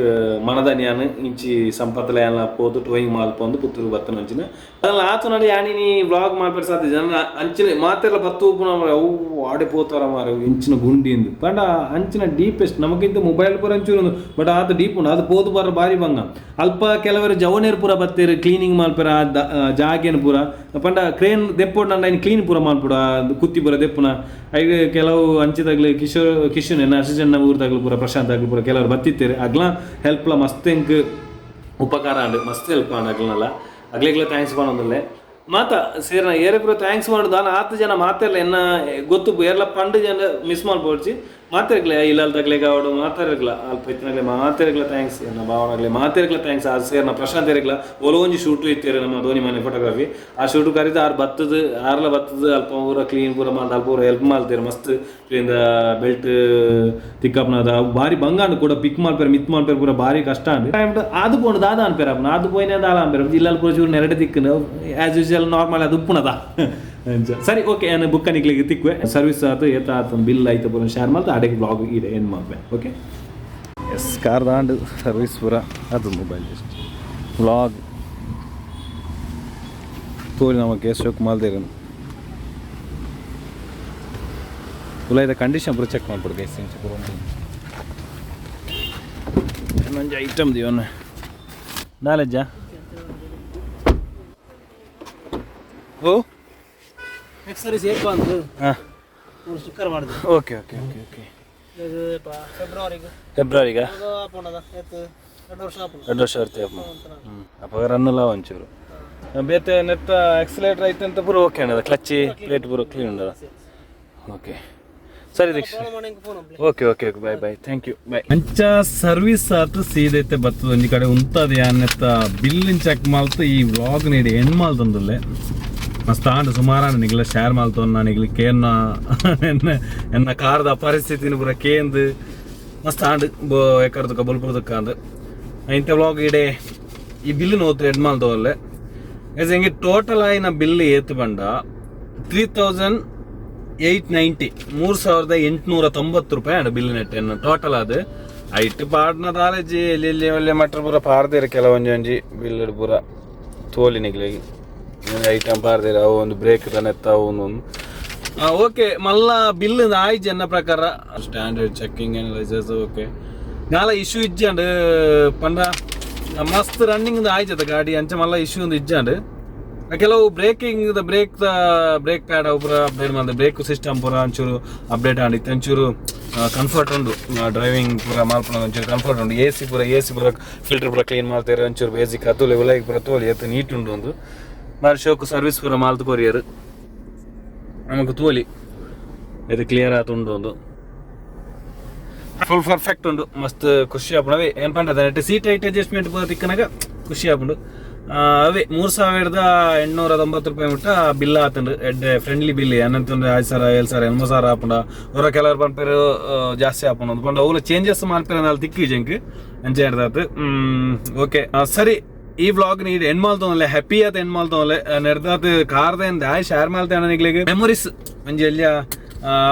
ಮನದನ್ಯಾನ್ ಇಂಚಿ ಸಂಪತ್ತಲ ಯಾನ್ಲ ಪೋದು ಟೋಯಿಂಗ್ ಮಾಲ್ಪೊಂದು ಪುತ್ತೂರು ಬತ್ತನ ಅಂಚಿನ ಅದಲ್ಲ ಆತು ನಡಿ ಯಾನಿ ನೀ ವ್ಲಾಗ್ ಮಾಲ್ಪೆರ್ ಸಾಧ್ಯ ಜನ ಅಂಚಿನ ಮಾತೆಲ್ಲ ಬತ್ತು ಉಪ್ಪುನ ಮಾರ್ರೆ, ಅವು ಆಡೆ ಪೋತಾರ ಮಾರೆ ಇಂಚಿನ ಗುಂಡಿ ಪಂಡ ಅಂಚಿನ ಡೀಪೆಸ್ಟ್ ನಮಗಿಂತ ಮೊಬೈಲ್ ಪೂರ ಅಂಚೂರು ಉಂಡು ಬಟ್ ಆತ ಡೀಪ್ ಉಂಡು ಅದು ಪೋದು ಬರ ಬಾರಿ ಬಂಗ ಅಲ್ಪ ಕೆಲವರು ಜವನೇರು ಪೂರ ಬತ್ತೇರು ಕ್ಲೀನಿಂಗ್ ಮಾಲ್ಪೆರ ಜಾಗೇನು ಪೂರ ಪಂಡ ಕ್ರೇನ್ ದೆಪ್ಪೋಡು ನಂಡ ಐನ್ ಕ್ಲೀನ್ ಪೂರ ಮಾಲ್ಪುಡ ಕುತ್ತಿ ಪೂರ ದೆಪ್ಪುನ ಐಗ ಕೆಲವು ಅಂಚಿದಾಗ್ಲಿ ಕಿಶೋರ್ ಕಿಶನ್ ಎನ್ನ ಅಸಿಸ್ಟೆಂಟ್ ಊರು ತಗ್ಲು ಪೂರ ಪ್ರಶಾಂತ್ ಆಗ್ಲು ಪೂರ ಕೆಲವರು ಬತ್ತಿತ್ತೇರು ಅಗ್ಲ ಹೆಲ್ಪ್ಲ ಮಸ್ತ್ ಎಂಕ್ ಉಪಕಾರ ಆಂಡ್ ಮಸ್ತ್ ಹೆಲ್ಪ್ ಆಂಡ್ ಅಗ್ಲನಲ್ಲ ಅಗ್ಲೆಗ್ಲ thanks ಪನೊಂದುಲ್ಲೆ ಮಾತ ಸೇರ್ನ ಏರೆ ಪೂರ thanks ಮಾಡೋದು ದಾನ ಆತು ಜನ ಮಾತೆಲ್ಲ ಎನ್ನ ಗೊತ್ತು ಏರ್ಲ ಪಂಡು ಜನ ಮಿಸ್ ಮಾಡ್ಬೋಡ್ಚಿ ಮಾತೆರ್ಗ್ಲೆ ಇಲ್ಲಲ್ ತಗ್ಲೆಗ್ ಆವಡು ಮಾತೆರ್ಗ್ಲ ಅಲ್ಪ ಇತ್ತಿನಗ್ಲೆ ಮಾತೆರ್ಗ್ಲ thanks ಎನ್ನ ಭಾವನಾಗ್ಲೆ ಮಾತೆರ್ಗ್ಲ thanks ಆ ಸೇರ್ನ ಪ್ರಶಾಂತ್ ಎರೆಗ್ಲ ಒಲವೊಂಜಿ ಶೂಟು ಇತ್ತೇರು ನಮ್ಮ ಧೋನಿ ಮನೆ ಫೋಟೋಗ್ರಫಿ ಆ ಶೂಟು ಕರಿದು ಆರು ಬತ್ತದ ಆರ್ಲ ಬತ್ತದ ಅಲ್ಪ ಪೂರ ಕ್ಲೀನ್ ಪೂರ ಮಾಲ್ತ ಅಲ್ಪ ಪೂರ ಹೆಲ್ಪ್ ಮಾಡ್ತೇರು ಮಸ್ತ್ ಕ್ಲೀನ್ ಬೆಲ್ಟ್ ತಿಕ್ಕಪ್ನದ ಬಾರಿ ಬಂಗಾಂಡ್ ಕೂಡ ಪಿಕ್ ಮಾಡ್ಪೇರು ಮಿತ್ ಮಾಡ್ಪೇರು ಪೂರ ಬಾರಿ ಕಷ್ಟ ಅಂಡ್ ಅದು ಪೋಂಡು ದಾದ ಅನ್ಪೇರ ಅಪ್ಪನ ಅದು ಪೋಯಿನ ದಾಲ ಅನ್ಪೇರ ಇಲ್ಲಲ್ ಪೂರ ಚೂರು ನೆರಡೆ ತಿಕ್ಕನು ಆಸ್ ಯೂಶುವಲ್ ನಾರ್ಮಲ್ ಅದು ಉಪ್ಪುನದ ಸರಿ ಓಕೆ ನಾನು ಬುಕ್ ನಿಕ್ಲಿಗೆ ತಿಕ್ವೆ ಸರ್ವಿಸ್ ಆತು ಏತ ಆತು ಬಿಲ್ ಆಯ್ತು ಪೂರ ಶೇರ್ ಮಾಡ್ತು ಅಡೆಗೆ ಬ್ಲಾಗ್ ಇದೆ ಏನು ಮಾಡ್ವೆ. ಓಕೆ ಎಸ್ ಕಾರ್ ದಾಂಡು ಸರ್ವಿಸ್ ಪೂರ ಅದು ಮೊಬೈಲ್ ಜಸ್ಟ್ ವ್ಲಾಗ್ ತೋರಿ ನಮಗೆ ಶೋಕ್ ಮಾಲ್ದೇರು ಉಲಾಯ್ದ ಕಂಡೀಷನ್ ಪೂರ ಚೆಕ್ ಮಾಡ್ಬಿಡು ಗೈಸ್ ಪೂರ ಒಂಜಿ ಐಟಮ್ ದಿವನ್ನ ನಾಲೆಜ್ಜಾ ಓ ನೆಕ್ಸ್ಟ್ ಸರ್ವಿಸ್ ಏಪ ಅಂದು ಹಾಂ ಮೂರು ಶುಕ್ರ ಮಾಡಿದೆ. ಓಕೆ ಓಕೆ ಓಕೆ ಓಕೆ ಇದು ಫೆಬ್ರವರಿಗೆ. ಫೆಬ್ರವರಿಗ. ಆಪುಂಡದ ಏತ್ 2 ವರ್ಷ ಆಪುಂಡು. 2 ವರ್ಷ ಇರ್ತೇವೆ. ಹ್ಞೂ, ಅಪ್ಪಗ ರನ್ನುಲ ಒಂಚೂರು ಬೇತೆ ನೆತ್ತ ಎಕ್ಸಲೇಟರ್ ಐತೆ ಅಂತ ಪೂರ ಓಕೆ ಅಣ್ಣದ, ಕ್ಲಚ್ ಪ್ಲೇಟ್ ಪೂರ ಕ್ಲೀನ್ ಉಂಡದ. ಓಕೆ, ಸರಿ Deeksha. Phone. Okay okay okay, bye bye, thank you, bye. ಅಂಚ ಸರ್ವಿಸ್ ಆತು ಸೀದೈತೆ ಬರ್ತದೆ. ಒಂಜಿ ಕಡೆ ಉಂತದ ಯಾನೆತ್ತ ಬಿಲ್ಲಿನ ಚೆಕ್ ಮಾಲ್ತು ಈ ವ್ಲಾಗ್ ನೀಡಿ ಎಂಡ್ ಮಾಲ್ತೊಂದುಲ್ಲೆ. ಮಸ್ತ್ ಆಂಡ್ ಸುಮಾರಾಂಡ್ ನಿಗ್ಲ ಶೇರ್ ಮಾಲ್ತೊನ್ನ ನಿಗ್ಲ ಕೇನ್ನ ಎನ್ನ ಎನ್ನ ಕಾರ್ದ ಪರಿಸ್ಥಿತಿನ ಪೂರ ಕೇಂದು ಮಸ್ತ್ ಆಂಡ್ ಬೋ ಎಕ್ಕರ್ದಕ್ಕ ಬೊಲ್ಪುರ್ದಕ್ಕ ಅಂದ್ ಇಂಥ ವ್ಲಾಗ್ ಇಡೆ ಈ ಬಿಲ್ ನೋತು ಎಡ್ ಮಾಲ್ತವಲ್ಲೆ. ಗೈಸ್, ಹಿಂಗೆ ಟೋಟಲ್ ಆಯಿನ ಬಿಲ್ ಏತ್ ಬಂಡ 3890, 3890 ರೂಪಾಯಿ ಅಂಡ್ ಬಿಲ್ ನೆಟ್ ಎನ್ನ ಟೋಟಲ್ ಅದು. ಐಟ್ ಪಾಡ್ನ ದಾಲೇಜಿ ಎಲ್ಲಿ ಎಲ್ಲಿ ಒಳ್ಳೆ ಮಟ್ರ ಪೂರ ಪಾರ್ದೇರು. ಕೆಲವೊಂಜಿ ಒಂಜಿ ಬಿಲ್ ಪೂರ ತೋಲಿ ನಿಗ್ಲಿಗೆ ಐಟಮ್ ಪಾರ್ದೇರು. ಅವು ಒಂದು ಬ್ರೇಕ್ ನೆತ್ತ ಅವು ಒಂದೊಂದು. ಓಕೆ, ಮಲ್ಲ ಬಿಲ್ ಆಯ್ಜಿ ಎನ್ನ ಪ್ರಕಾರ. Standard checking analysers okay. ನಾಲ ಇಶ್ಯೂ ಇಜ್ಜಂಡ್ ಪಂಡ ಮಸ್ತ್ ರನ್ನಿಂಗ್ ಆಯ್ಜದ ಗಾಡಿ. ಅಂಚ ಮಲ್ಲ ಇಶ್ಯೂ ಒಂದು ಇಜ್ಜಂಡ್. ಕೆಲವು ಬ್ರೇಕಿಂಗ್ ಬ್ರೇಕ್ ಬ್ರೇಕ್ ಪ್ಯಾಡ್ ಅವು ಪೂರ ಅಪ್ಡೇಟ್ ಮಾಡಿದೆ. ಬ್ರೇಕ್ ಸಿಸ್ಟಮ್ ಪೂರ ಒಂಚೂರು ಅಪ್ಡೇಟ್ ಆಂಡಿತ್ತು. ಒಂಚೂರು ಕಂಫರ್ಟ್ ಉಂಡು, ಡ್ರೈವಿಂಗ್ ಪೂರ ಮಾಲ್ಪುನ ಒಂಚೂರು ಕಂಫರ್ಟ್ ಉಂಡು. ಎ ಸಿ ಪೂರ ಫಿಲ್ಟರ್ ಪೂರ ಕ್ಲೀನ್ ಮಾಡ್ತಾರೆ. ಒಂಚೂರು ಬೇಸಿಕ್ ಅತುಲೆ ಉಲೈಗ್ ಪೂರ ತೋಲಿ ಎತ್ತು ನೀಟ್ ಉಂಡು. ಒಂದು ಬಾರಿ ಶೋಕು ಸರ್ವಿಸ್ ಪೂರ ಮಾಲ್ತು ಕೊರಿಯರ್. ನಮಕ್ ತೋಲಿ ಇದು ಕ್ಲಿಯರ್ ಆತು ಉಂಡು. ಒಂದು ಫುಲ್ ಪರ್ಫೆಕ್ಟ್ ಉಂಡು. ಮಸ್ತ್ ಖುಷಿ ಆಪುಂಡು. ಏನ್ ಪಂಡ ಸೀಟ್ ಹೈಟ್ ಅಡ್ಜಸ್ಟ್ಮೆಂಟ್ ಪೂರ ತಿಕ್ಕನಾಗ ಖುಷಿ ಆಪುಂಡು. ಅವೇ 3890 ರೂಪಾಯಿ ಮುಟ್ಟ ಬಿಲ್ ಆತಂಡು. ಎಡ್ಡೆ ಫ್ರೆಂಡ್ಲಿ ಬಿಲ್ ಏನಂತಂದ್ರೆ 5,000, 7,000, 80,000 ಆಪುಂಡ. ಹೊರ ಕೆಲವರು ಪನ್ಪೆರು ಜಾಸ್ತಿ ಆಪುಂಡು ಪಂಡ ಅವುಲ ಚೇಂಜಸ್ ಮಾಲ್ಪೆರ್ ಅಲ್ಲಿ ತಿಕ್ಕಿ ಜಂಕ್ ಅಂಚೆ ಹೇಳ್ದಾತು. ಓಕೆ, ಸರಿ, ಈ ವ್ಲಾಗ್ ನೀಡ್ ಎಂಡ್ ಮಾಲ್ತೊಂದಲೆ. ಹ್ಯಾಪಿ ಆತ ಎಂಡ್ ಮಾಲ್ತೊಂದಲೆ. ನೆರ್ದಾತ್ ಕಾರ್ದ ಆಯ್ ಶೇರ್ ಮಾಲ್ತೆ ನಿಗ್ಲಿಗೆ ಮೆಮೊರೀಸ್ ಒಂಜಿ ಎಲ್ಲಿಯ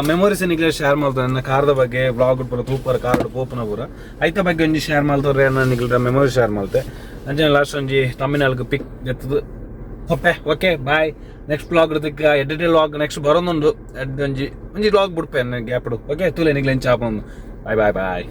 ಮೆಮೊರೀಸ್ ನಿಗ್ಲೆ ಶೇರ್ ಮಾಡ್ತಾರೆ. ನನ್ನ ಕಾರ್ದ ಬಗ್ಗೆ ವ್ಲಾಗ್ ಪೂರ ತೂಪರ್, ಕಾರ್ ಪೋಪುನ ಪೂರ ಐತ ಬಗ್ಗೆ ಒಂಜಿ ಶೇರ್ ಮಾಡ್ತವ್ರೆ. ನನ್ನ ನಿಗ್ಲ ಮೆಮೊರಿ ಶೇರ್ ಮಾಡ್ತೆ. ಅಂಚನೆ ಲಾಸ್ಟ್ ಒಂಜಿ ತಮ್ಮಿನಾಲ್ಕು ಪಿಕ್ ಎತ್ತದು. Okay okay, bye. Next vlog ತಿಕ್ಕ edit vlog next ಬರೋದೊಂದು ಎಡ್ ಒಂಜಿ ಒಂಜಿ ವ್ಲಾಗ್ ಬಿಡ್ಪೆ ಗ್ಯಾಪ್. ಓಕೆ, ತೂಲೆ ನಿಗ್ಲೆ ಎಂಚ ಆಪೊಂದು. Boy boy boy.